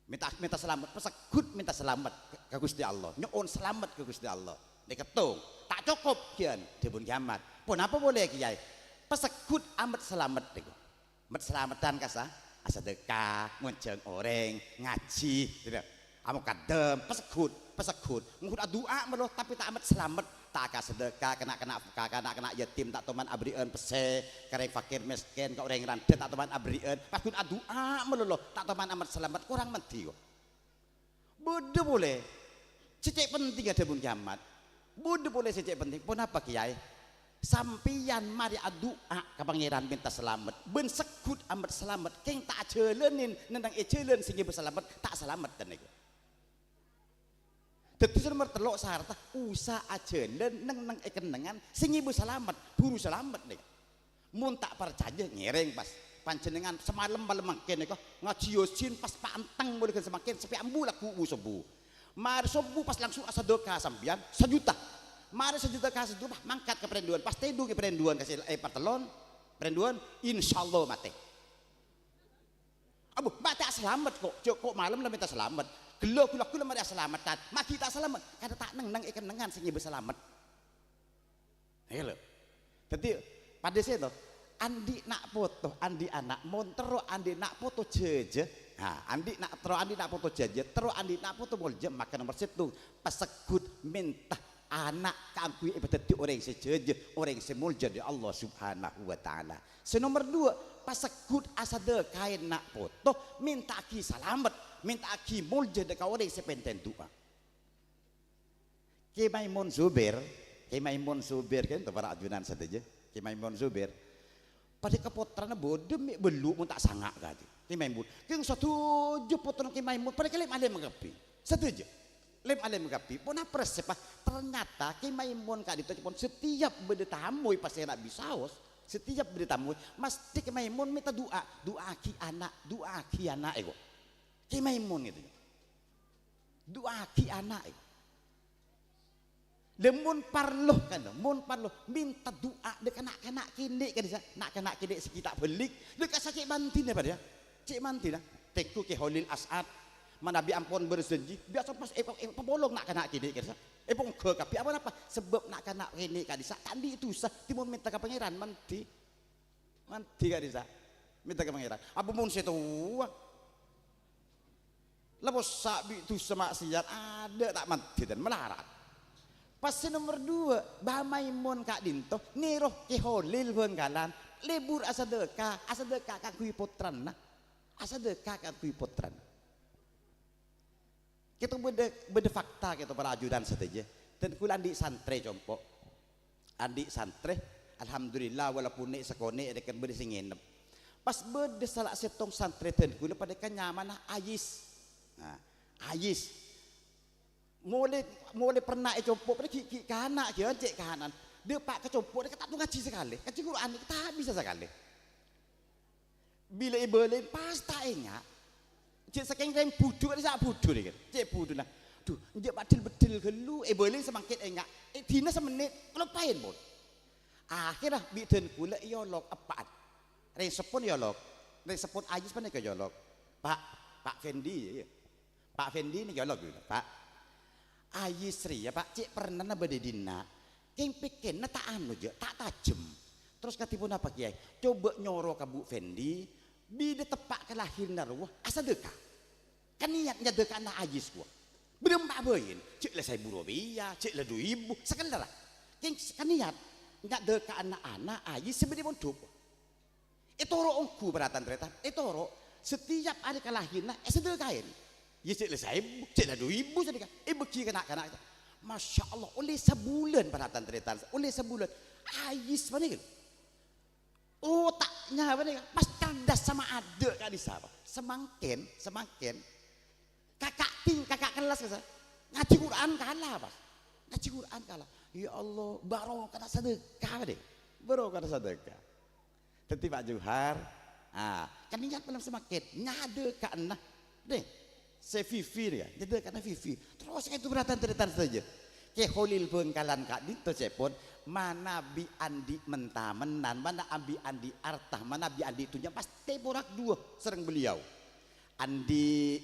mènta, mènta salamet, pasegghut mènta salamet ka, ka Ghustè Allah. Nyo'on salamet ka Ghustè Allah." Nèka tong, ta' cokop, ghiân, dhâbuna Kè Hammat. "Ponapa polè, Kèyaè?" "Pasegghut amèt salamet," nèko. Mèt salameddhân kassa, asadâka, ngonjhâng orèng, ngajhi, gitu. Amokaddem, pasegghut, pasegghut. Ngongghu adu'a malolo, tapè ta' amèt salamet. Ta' akasadâka, kana'-kana', ka kana'-kana' yatim, ta' toman aberri'ân pèssè, ka orèng fakir mèskèn, ka orèng randhâ, ta' toman aberri'ân. Pas ghun adu'a malolo, ta' toman amèt salamet, korang mandhi, kok. Bâdâ polè sè cè' pentèngnga dhâbuna Kè Hammat. Bâdâ polè sè cè' pentèng. Ponapa, Kèyaè? Sampèyan marè adu'a ka Pangèran mènta salamet, bân segghut amèt salamet, kèng ta' ajhâlânin nèng-nèng è jhâlân sè ngèbâ salamet, ta' salamet kan nèko. Dhâddhi sè nomer tello' saratta, usaha ajhâlân nèng-nèng è kennengngan sè ngèbâ salamet, buru salamet nèko. Mon ta' parcajâ, ngèrèng pas. Panjhennengngan samalem malem mangkèn nèko ngajhi Yasin pas panteng molè ghân samangkèn sampè' ambu lagghu' bu-sobu. Marè sobu pas langsung asadâka sampèyan sajuta. Marè sajuta ka sajuta, pas mangkat ka parèndhuwân, pas tèdung è parèndhuwân ka sè, eh, partellon. Parènduwân, insyaallah matè. Abbhu, matè asalamet kok. Jhâ' kok malem la mènta salamet. Ghellâ' ghulâ-ghulâ marè asalameddhân. Maghi ta' salamet. Kadhâ' ta' neng-neng è kennengngan sè nyèbâ salamet. Iyâ, lho. Dhâddhi, padâ sè to, andi' na' poto, andi' ana', mon terro andi' na' poto jhâjâ. Ha, andi' na', terro andi' na' poto jhâjâ, terro andi' na' poto molja, maka nomer sèttong, pasegghut mènta ana' kaangghuy èpadhâddhi orèng sè jhâjâ, orèng sè molja dâri Allah Subhanahu wa Ta'ala. Sè nomer duwâ', pasegghut asadhâkaè na' poto, mènta'aghi salamet, mènta'aghi molja dâ' ka orèng sè pèntèn du'a. Kè Maimun Zubair, Kè Maimun Zubair kan, para ajunan sadhâjâ, Kè Maimun Zubair. Padâ ka pottrana bâdâ mè' bâllu' mon ta' sanga' kadhi. Kè Maimun, kèng sadhâjâ pottrana Kè Maimun, padâ kalem-alem kabbhi. Sadhâjâ. Lem-alem kabbhi. Ponapa reseppa? Ternyata Kè Maimun ka'dinto pon setiap bâdâ tamoy pas èra' bisaos, setiap bâdâ tamoy, mastè Kè Maimun mènta du'a. "Du'aaghi ana', du'aaghi ana'," èko. Kè Maimun gitu. "Du'aaghi ana'," èko. Lha mon parlo, kan, mon parlo, mènta du'a dâ' ka na'-kana' kènè' ka'dissa', na'-kana' kènè' sè ghi' ta' bâlik, dâ' ka sa cè' mandhina padâ, yâ. Cè' mandhina. Tèngghu Kè Kholil As'ad, manabi ampon berjanji, biyasa pas èpa-, èpapolong na'-kana' kènè' ka'dissa'. Èpongghâ kabbhi, apa napa? Sabâb na'-kana' kènè' ka'dissa' ta' andi' dusa, dhimèn mènta ka Pangèran, mandhi. Mandhi ka'dissa'. Mènta ka Pangèran. Apa mon sè towa? La possa' bi' dusa ma'siyat, adâ' ta' mandhi dân malarat. Pas sè nomer duwâ', Bâ Maimun ka'dinto, nèro Kè Kholil Bhângkalan, lebur asadhâka, asadhâka kaangghuy pottrana. Asadhâka kaangghuy pottrana. Kèto bâdâ, bâdâ fakta kèto para ajunan sadhâjâ. Dân kaulâ andi' santrè compo'. Andi' santrè, alhamdulillah, walaupun nè'-sakonè' rèken bâdâ sè ngènep. Pas bâdâ sala sèttong santrè dân kaulâ panèka nyamana Ayis. Nah, Ayis. Molè, molè pernah ècompo', padâ ghi', ghi' kana', ghi' ancè' kana'an. Dâpa' ka compo', rèka ta' tao ngajhi sakalè. Ngajhi Qur'an nèka ta' bisa sakalè. Bilâ èbâlâi pas ta' enga'. Jhâ' sakèng rèng budhu, sa' budhu nèka. Cè' budhuna. Dhu, enjâ' padhil-beddhil ghâllu, èbâlâi samangkèn enga'. È dinah samennit, kaloppaèn pon. Akhèrra bi' dân kaulâ èolok eppa'an. Rèng seppon èolok. Rèng seppon Ayis panèka èolok. "Pa', Pa' Fendi, yâ, yâ. Pa' Fendi nèka èolok, yâ, Pa'. Ayis rèya, Pa', cè' pernana bâdâ è dinna'. Kèng pèkkèranna ta' anu, jhâ', ta' tajhem. Terros kadhi ponapa, Kèyaè? Coba nyoro ka Bu Fendi, bilâ teppa' kalahèranna rowa, asadhâka. Kanèyat nyadhâka'ana Ayis, kowa. Bârâmpa bhâi, jhâ' la saèbu ropèya, jhâ' la du èbu, sakalèra. Kèng kanèyat nyadhâka'ana ana' Ayis sè bâdâ è pondhuk." Ètoro' ongghu, para tan-tarètan, ètoro'. Setiap arè kalahèranna èsadhâkaèn. Yâ, jhâ' la saèbu, jhâ' la du èbu sanèka. Èbâghi ka na'-kana'. Masya Allah, ollè sabulân, para tan-tarètan, ollè sabulân. Ayis panèka. Otaknya panèka pas cerdas sama adâ' ka'dissa', Pa'. Samangkèn, samangkèn. Kaka' ting-, kaka' kellas kassa. Ngajhi Qur'an kala, pas. Ngajhi Qur'an kala. Ya Allah, barokana sadhâka, deh. Barokana sadhâka. Dhâddhi, Pa' Johar, ah, kanèyat malem samangkèn, nyadhâka'ana, deh. Sè Vivi nèka, nyadhâka'ana Vivi. Terros èto, para tan-tarètan sadhâjâ. Kè Kholil Bhângkalan ka'dinto, cè'èpon, manabi andi' menta-mennan, manabi andi' arta, manabi andi' dhunnya, pastè porak duwâ sareng beliau. Andi',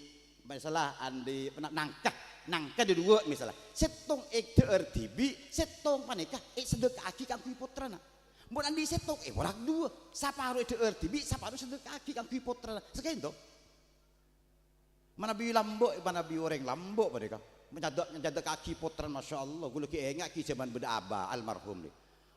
masalah andi' pena-, nangka, nangka dâ' duwâ' masalah. Sèttong èdhâ'âr dhibi', sèttong panèka èsadhâka'aghi kaangghuy pottrana. Mon andi' sèttong, èporak duwâ', saparo èdhâ'âr dhibi', saparo èsadhâka'aghi kaangghuy pottrana. Sakènto. Manabi lambâ', manabi orèng lambâ' panèka. Nyadhâ-, nyadhâka'aghi pottrana, masya Allah, kaulâ ghi' ènga'aghi jhâman bâdâ abah, almarhum, nè.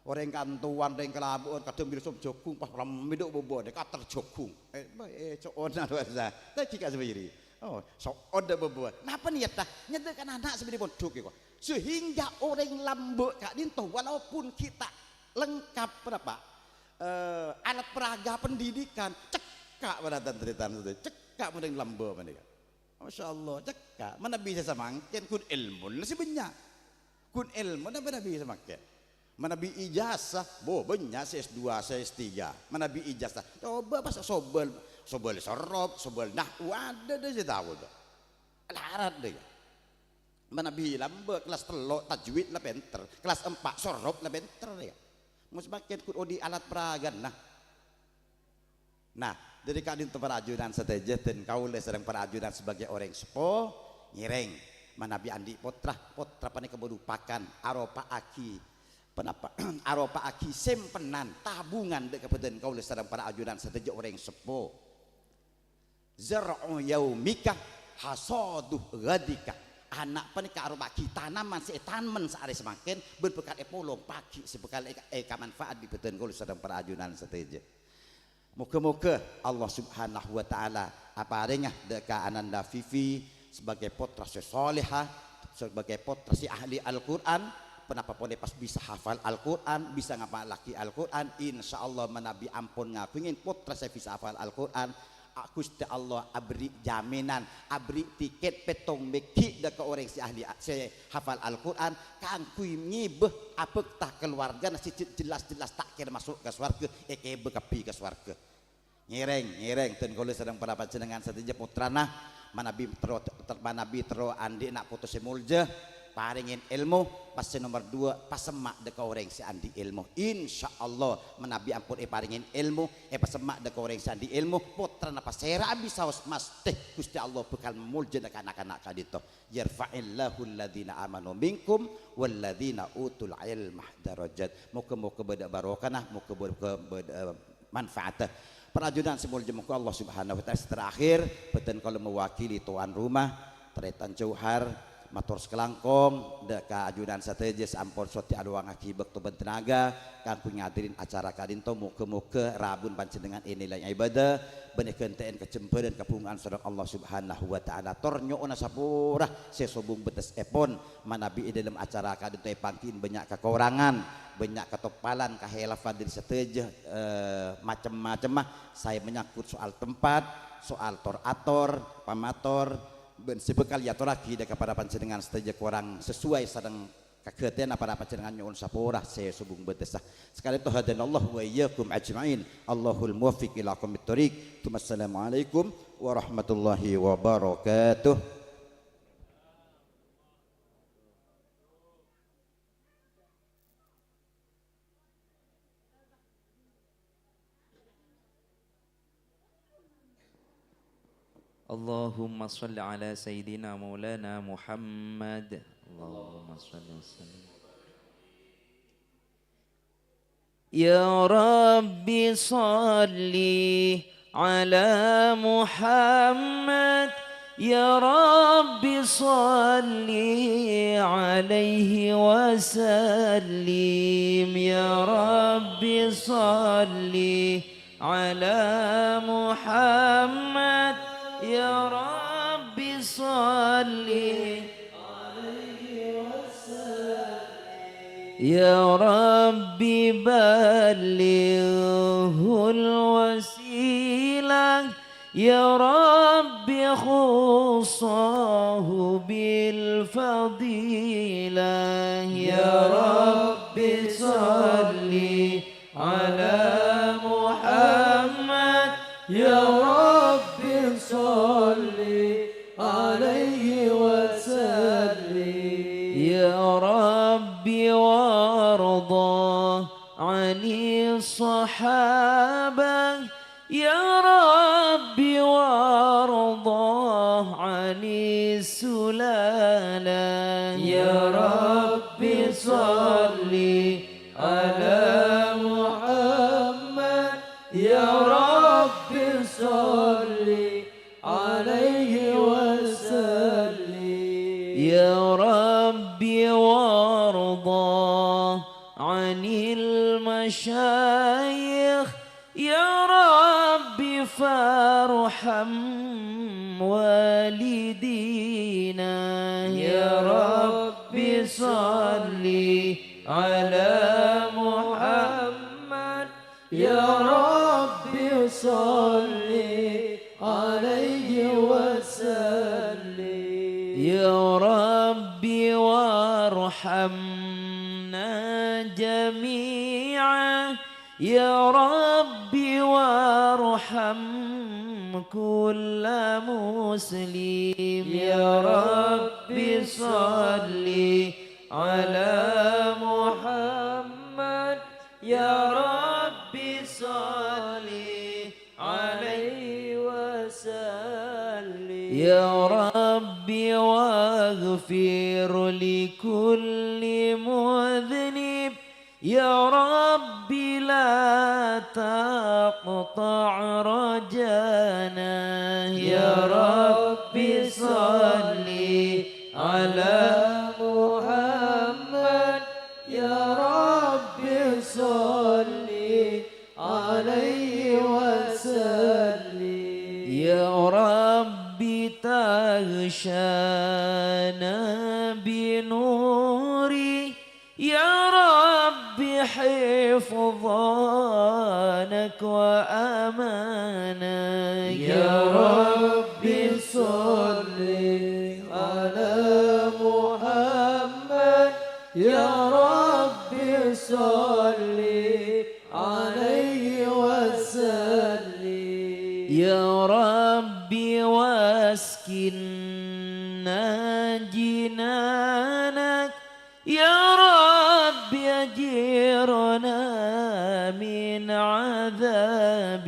Orèng kantowan, orèng kalabâ'ân, kadhâng bilâ som jhâghung, pas rammè dâ' bâbâna, kater jhâghung. Eh, ba-, eh, co'ona bhâsa. Lagi ka sabâghi. Oh, so'on dâ' bâbâna. Napa niyatta? Nyadhâka'ana ana' sè bâdâ è pondhuk, èko. Sehingga orèng lambâ' ka'dinto, walaupun ghi' ta' lengkap, napa? Eh, alat peraga pendidikan, cekka' para tan-tarètan, cekka' orèng lambâ' panèka. Masya Allah, cekka'. Manabi sè samangkèn, ghun èlmona sè bânnya'. Ghun èlmona manabi sè samangkèn. Manabi ijazah, bo, bânnya' sè S dua, sè S tiga. Manabi ijazah. Coba pas sobâl, sobâl sorob, sobâl nahwu, adâ dâ' sè tao dâ'. Larat dâ' yâ. Manabi lambâ' kelas tello' tajwid la pènter, kelas empa' sorob la pènter yâ. Mon samangkèn ghun odi' alat peragana. Nah, dhâri ka'dinto para ajunan sadhâjâ, dân kaulâ sareng para ajunan sebagai orèng seppo, ngèrèng, manabi andi' pottra, pottra panèka merupakan aropa'aghi, ponapa, aropa'aghi sèmpenan, tabungan dhâ' ka bhâdhân kaulâ sareng para ajunan sadhâjâ orèng seppo. "Zar'u yaumika hasadu ghadika." Ana' panèka aropa'aghi tanaman sè ètanem saarè samangkèn bân bhâkal èpolong pagi' sè bhâkal èka-, èkamanfaat bi' bhâdhân kaulâ sareng para ajunan sadhâjâ. Moghâ-moghâ Allah Subhanahu wa Ta'ala aparènga dhâ' ka Ananda Vivi sebagai pottra sè soleha, sebagai pottra sè ahli Al-Qur'an, ponapa polè pas bisa hafal Al-Qur'an, bisa ngapallaghi Al-Qur'an, insyaallah manabi ampon ngaghungè pottra sè bisa hafal Al-Qur'an, a-, Ghustè Allah aberri' jaminan, aberri' tiket pèttong bighi' dhâ' ka orèng sè ahli a-, sè hafal Al-Qur'an, kaangghuy ngibâ abhâkta kalowarghâna sè je-, jelas-jelas ta' kèra maso' ka sowarghâ, èkèbâ kabbhi ka sowarghâ. Ngèrèng, ngèrèng, dân kaulâ sareng para panjhennengngan sadhâjâ pottrana, manabi terro, ter-, manabi terro andi' na' poto sè molja, parèngè èlmo, pas sè nomer duwâ', pasemma' dhâ' ka orèng sè andi' èlmo. Insyaallah, manabi ampon èparèngè èlmo, èpasemma' dhâ' ka orèng sè andi' èlmo, pottrana pasèra'a bisaos mastè Ghustè Allah bhâkal moljâna ka na'-kana' ka'dinto. "Yarfa'illahu alladhina amanu minkum walladhina utul ilma darajat." Moghâ-moghâ bâdâ barokana, moghâ-moghâ bâdâ manfaata. Para ajunan sè molja, moghâ Allah Subhanahu wa Ta'ala, sè terakhir, bhâdhân kaulâ mewakili tuan rumah, tarètan Johar, mator sakalangkong, dhâ' ka ajunan sadhâjâ sè ampon sodi alowangaghi bâkto bân tenaga kaangghuy ngadhiri acara ka'dinto. Moghâ-moghâ rabuna panjhennengngan ènilai ibadah, bân èghântè'è kajembhârân kabhungaan sareng Allah Subhanahu wa Ta'ala. Tor nyo'ona sapora sè sobung bâtessèpon, manabi è dâlem acara ka'dinto èpangghi'in bânnya' kakorangan, bânnya' katoppalan, kahèlafan dhâri sadhâjâ, eh, macem-macemma, saè menyangkut soal tempat, soal tor-ator, pamator, bân sè bhâkal èatorraghi dhâ' ka para panjhennengngan sadhâjâ korang sesuai sareng kaghâtèyanna para panjhennengngan, nyo'on sapora sè sobung bâtessa. Sakalèyan to hadanallahu wa iyyakum ajma'in. Allahul muwaffiq ila aqwamit thoriq. Tsumma assalamualaikum warahmatullahi wabarakatuh. Allahumma shalli ala sayyidina maulana Muhammad. Allahumma shalli wa sallim. Ya Rabbi shalli ala Muhammad. Ya Rabbi shalli alaihi wa sallim. Ya Rabbi shalli ala Muhammad. Ya Rabbi shalli alaihi wa sallim. Ya Rabbi ballighul wasilah. Ya Rabbi khussahu bil fadilah. Ya Rabbi shalli ala Muhammad. Ya Rabbi shalli alaihi wa sallim. Ya Rabbi warḍa 'anis sahabah. Ya Rabbi warḍa 'anis sulalah. Ya Rabbi shalli ala Muhammad. Ya Rabbi shalli alaihi wa sallim. Ya Rabbi warḍa 'anil masyayikh. Ya Rabbi farham walidina. Ya Rabbi shalli ala Muhammad. Ya Rabbi shalli alaihi wa sallim. Ya Rabbi warhamna jami'a. Ya Rabbi warham kulla muslim. Ya Rabbi shalli ala Muhammad. Ya Rabbi shalli ala رب واغفر لكل مذنب. يا رب لا تقطع رجانا. يا رب صل على محمد. يا رب صل عليه وسلم. يا رب تغشانا بنوره. يا رب حفظانك وأمانك. يا رب صل على محمد. يا رب صل عليه وسلم. يا رب واسكننا جنانك. يا رب أجرنا من عذابك.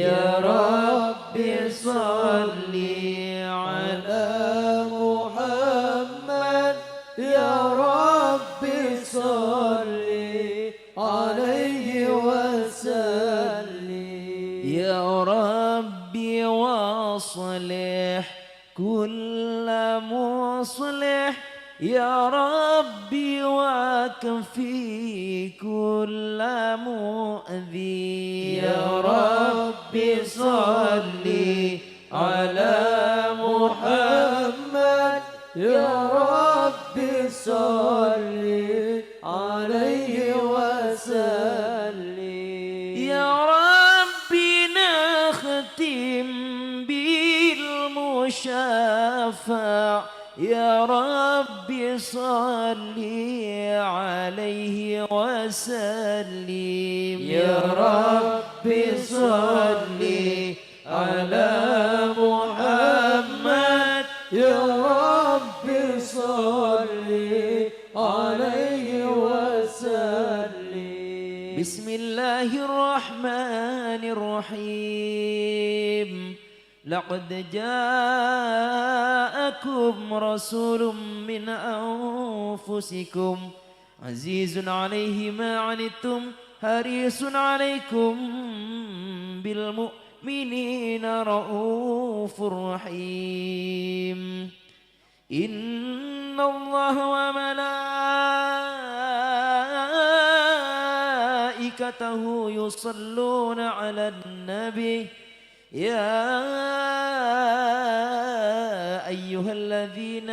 يا رب صل على محمد. يا رب صل عليه وسلم. يا رب واصلح كل مصلح. يا رب واكفي كل مؤذي. يا رب صل على محمد. يا رب صل عليه وسلم. يا رب نختم بالمشفع. يا رب صل عليه وسلم. يا رب صل على محمد. يا رب صل عليه وسلم. بسم الله الرحمن الرحيم. لقد جاءكم رسول من أنفسكم عزيز عليه ما عنتم حريص عليكم بالمؤمنين رءوف رحيم. إن الله وملائكته يصلون على النبي. يا أيها الذين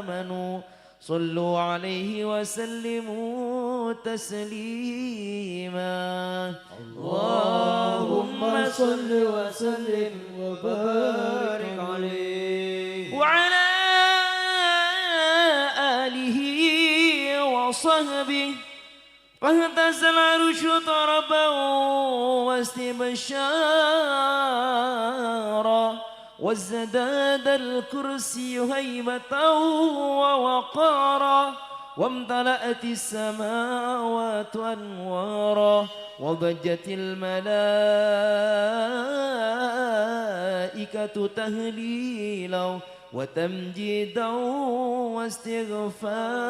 آمنوا صلوا عليه وسلموا تسليما. اللهم صل وسلم وبارك عليه. وعلى آله وصحبه فاهتز العرش طربا واستبشارا، وازداد الكرسي هيبة ووقارا، وامتلأت السماوات أنوارا، وضجت الملائكة تهليلا وتمجيدا واستغفارا.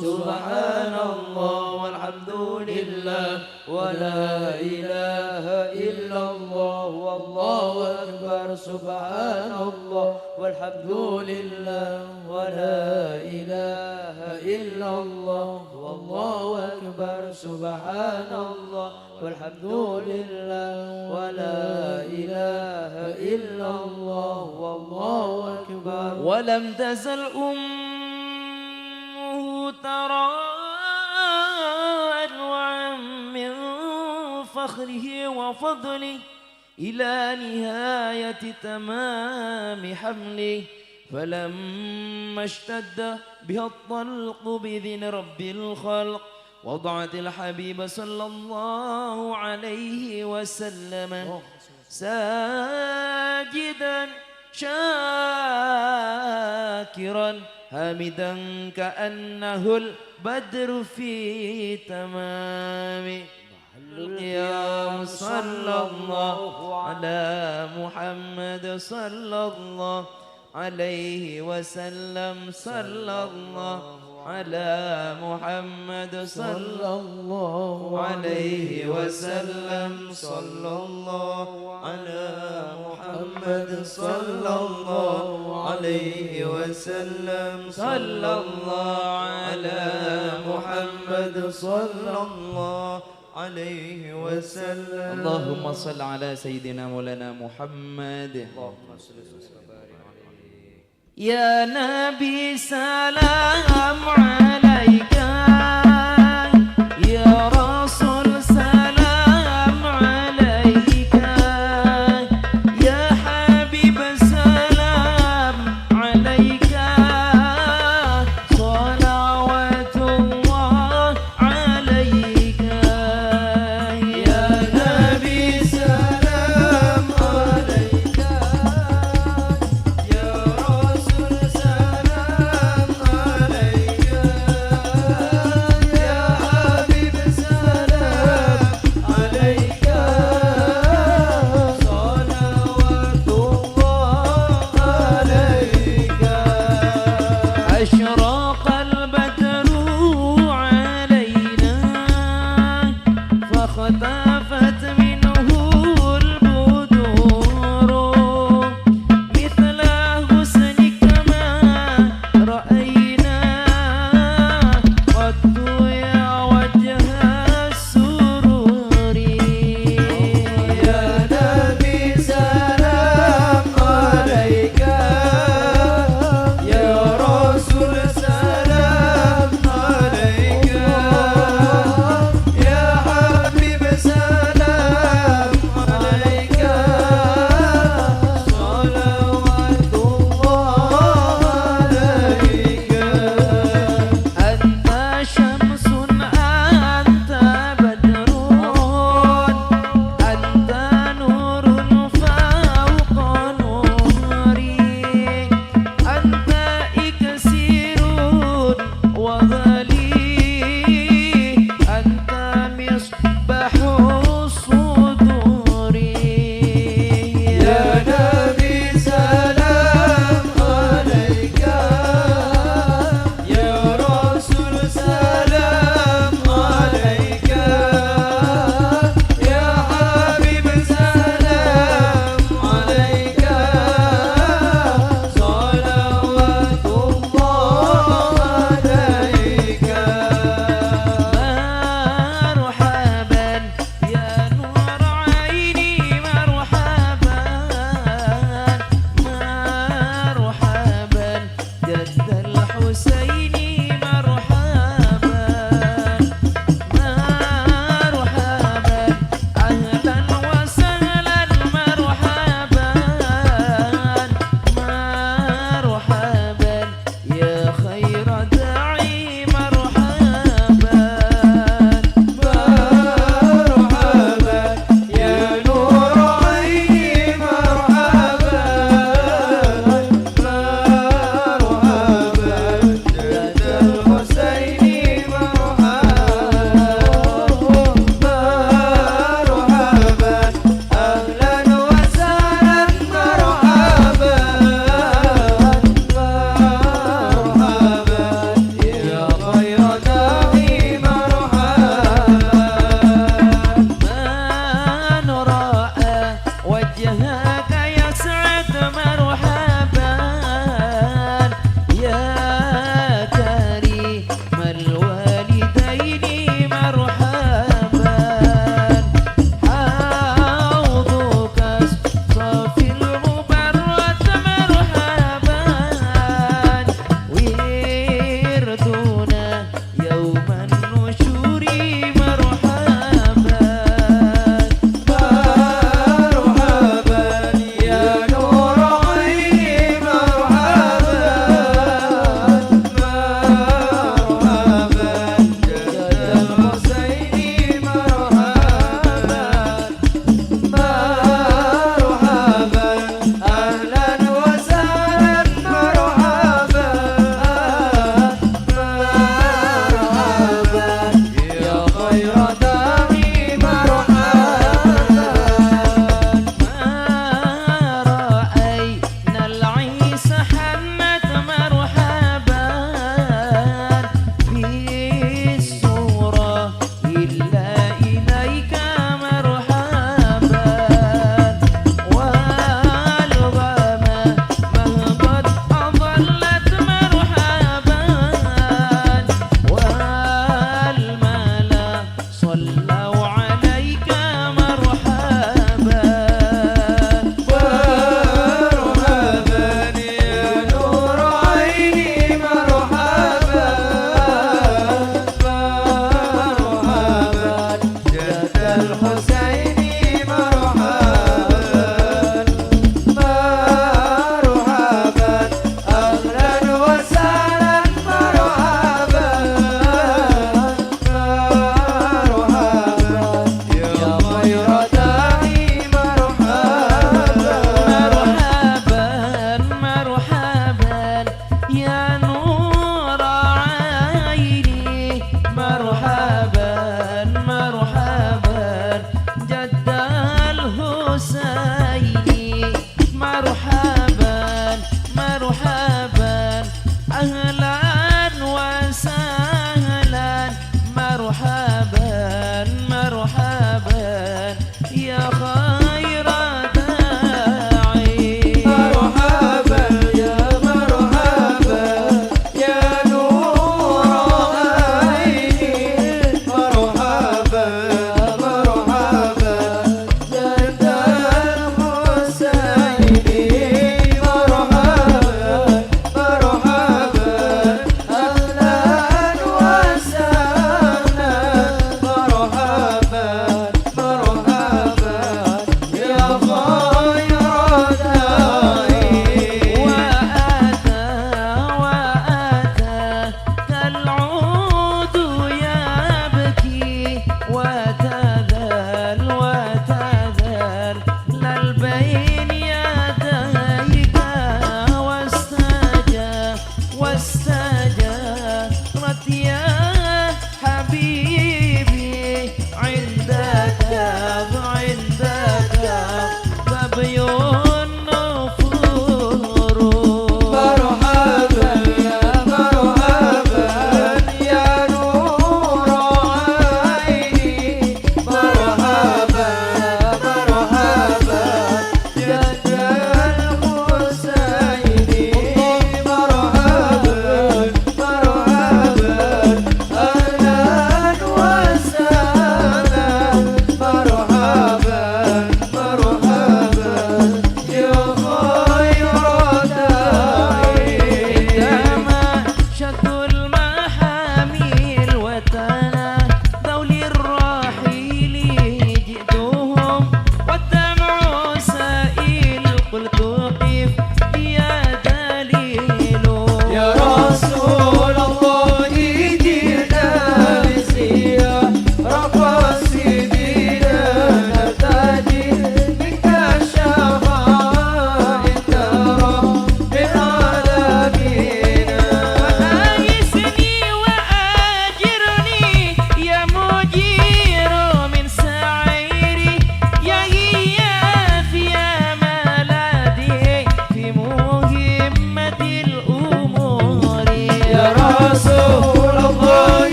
سبحان الله والحمد لله ولا إله إلا الله والله أكبر. سبحان الله والحمد لله ولا إله إلا الله والله أكبر. سبحان الله والحمد لله ولا إله إلا الله والله أكبر. ولم تزل أمه ترى أنواعا من فخره وفضله إلى نهاية تمام حمله، فلما اشتد بها الطلق بإذن رب الخلق، وضعت الحبيب صلى الله عليه وسلم ساجدا شاكرا حامدا كأنه البدر في تمام. القيام. صلى الله على محمد، صلى الله عليه وسلم. صلى الله على محمد، صلى الله عليه وسلم. صلى الله على محمد، صلى الله عليه وسلم. صلى الله على محمد، صلى الله عليه وسلم. اللهم صل على سيدنا مولانا محمد. اللهم صل وسلم وبارك عليه. يا نبي سلام عليك، يا رسول سلام عليك، يا حبيب سلام عليك، صلوات الله عليك. يا نبي سلام عليك، يا رسول سلام عليك،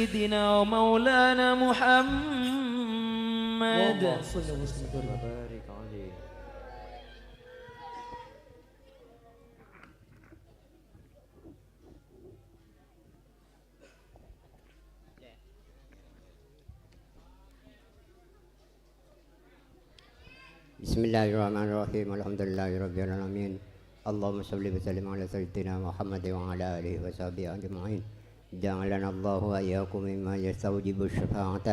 سيدنا ومولانا محمد. اللهم صل وسلم وبارك عليه. بسم الله الرحمن الرحيم. الحمد لله رب العالمين. اللهم صل وسلم على سيدنا محمد وعلى آله وصحبه أجمعين. جعلنا الله وإياكم ممن يستوجب الشفاعة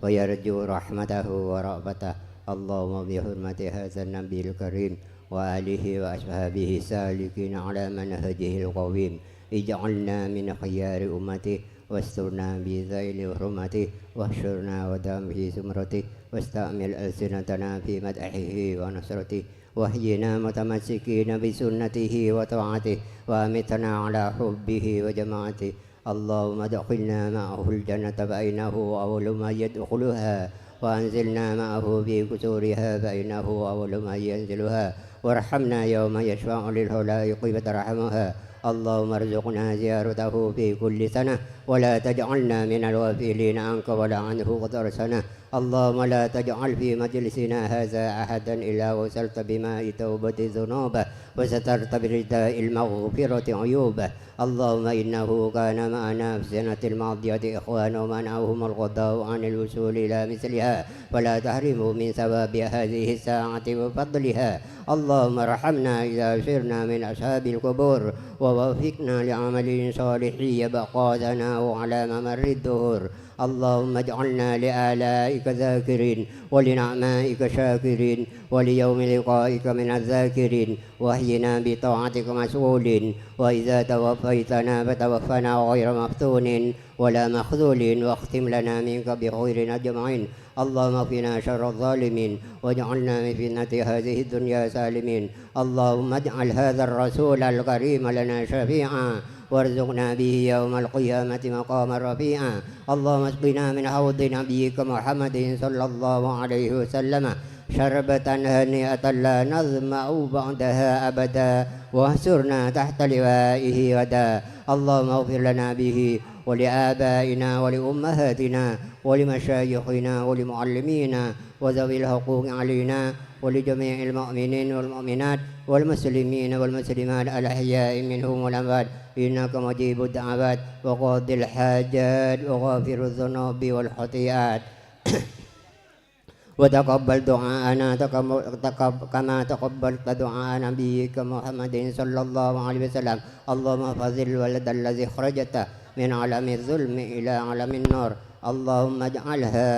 ويرجو رحمته ورأفته. اللهم بحرمة هذا النبي الكريم وآله وأصحابه السالكين على منهجه القويم، اجعلنا من خيار أمته، واسترنا بذيل حرمته، واحشرنا غدا في زمرته، واستعمل ألسنتنا في مدحه ونصرته، واحينا متمسكين بسنته وطاعته، وأمتنا على حبه وجماعته. اللهم أدخلنا معه الجنة فإنه أول من يدخلها، وأنزلنا معه في قصورها فإنه أول من ينزلها، وارحمنا يوم يشفع للخلائق فترحمها. اللهم ارزقنا زيارته في كل سنة، ولا تجعلنا من الغافلين عنك ولا عنه قطر سنة. اللهم لا تجعل في مجلسنا هذا أحدا إلا غسلت بماء التوبة ذنوبه، وسترت برداء المغفرة عيوبه. اللهم إنه كان معنا في السنة الماضية إخوان منعهم القضاء عن الوصول إلى مثلها، فلا تحرمهم من ثواب هذه الساعة وفضلها. اللهم ارحمنا إذا صرنا من أصحاب القبور، ووفقنا لعمل صالح يبقى ثناؤه على ممر الدهور. اللهم اجعلنا لآلائك ذاكرين، ولنعمائك شاكرين، وليوم لقائك من الذاكرين، واحينا بطاعتك مشغولين، وإذا توفيتنا فتوفنا غير مفتونين ولا مخذولين، واختم لنا منك بخير أجمعين. اللهم اكفنا شر الظالمين، واجعلنا من فتنة هذه الدنيا سالمين. اللهم اجعل هذا الرسول الكريم لنا شفيعا، وارزقنا به يوم القيامة مقاما رفيعا. اللهم اسقنا من حوض نبيك محمد صلى الله عليه وسلم شربة هنيئة لا نظمأ بعدها أبدا، واحشرنا تحت لوائه غدا. اللهم اغفر لنا به ولآبائنا ولأمهاتنا ولمشايخنا ولمعلمينا وذوي الحقوق علينا ولجميع المؤمنين والمؤمنات والمسلمين والمسلمات الأحياء منهم والأموات، إنك مجيب الدعوات وقاضي الحاجات وغافر الذنوب والخطيئات. وتقبل دعاءنا تقم-، تقب-، كما تقبلت دعاء نبيك محمد صلى الله عليه وسلم. اللهم فضل الولد الذي أخرجته من عالم الظلم إلى عالم النور. اللهم اجعلها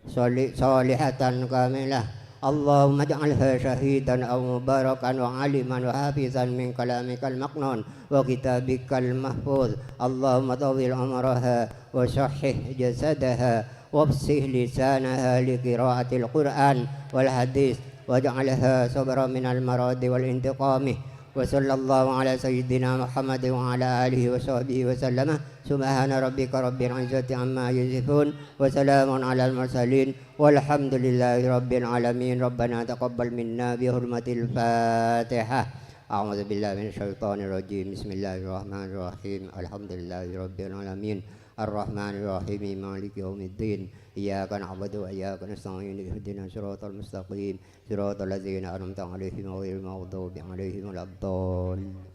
صالي-، صالحة كاملة. اللهم اجعلها شهيدا أو مباركا وعالما وحافظا من كلامك المكنون وكتابك المحفوظ. اللهم طول عمرها وصحح جسدها وافسح لسانها لقراءة القرآن والحديث، واجعلها صبرا من المرض والانتقام. وصلى الله على سيدنا محمد وعلى آله وصحبه وسلم. سبحان ربك رب العزة عما يصفون، وسلام على المرسلين، والحمد لله رب العالمين. ربنا تقبل منا بحرمة الفاتحة. أعوذ بالله من الشيطان الرجيم. بسم الله الرحمن الرحيم. الحمد لله رب العالمين. الرحمن الرحيم. مالك يوم الدين. إياك نعبد وإياك نستعين. اهدنا الصراط المستقيم. صراط الذين أنعمت عليهم غير المغضوب عليهم ولا الضالين.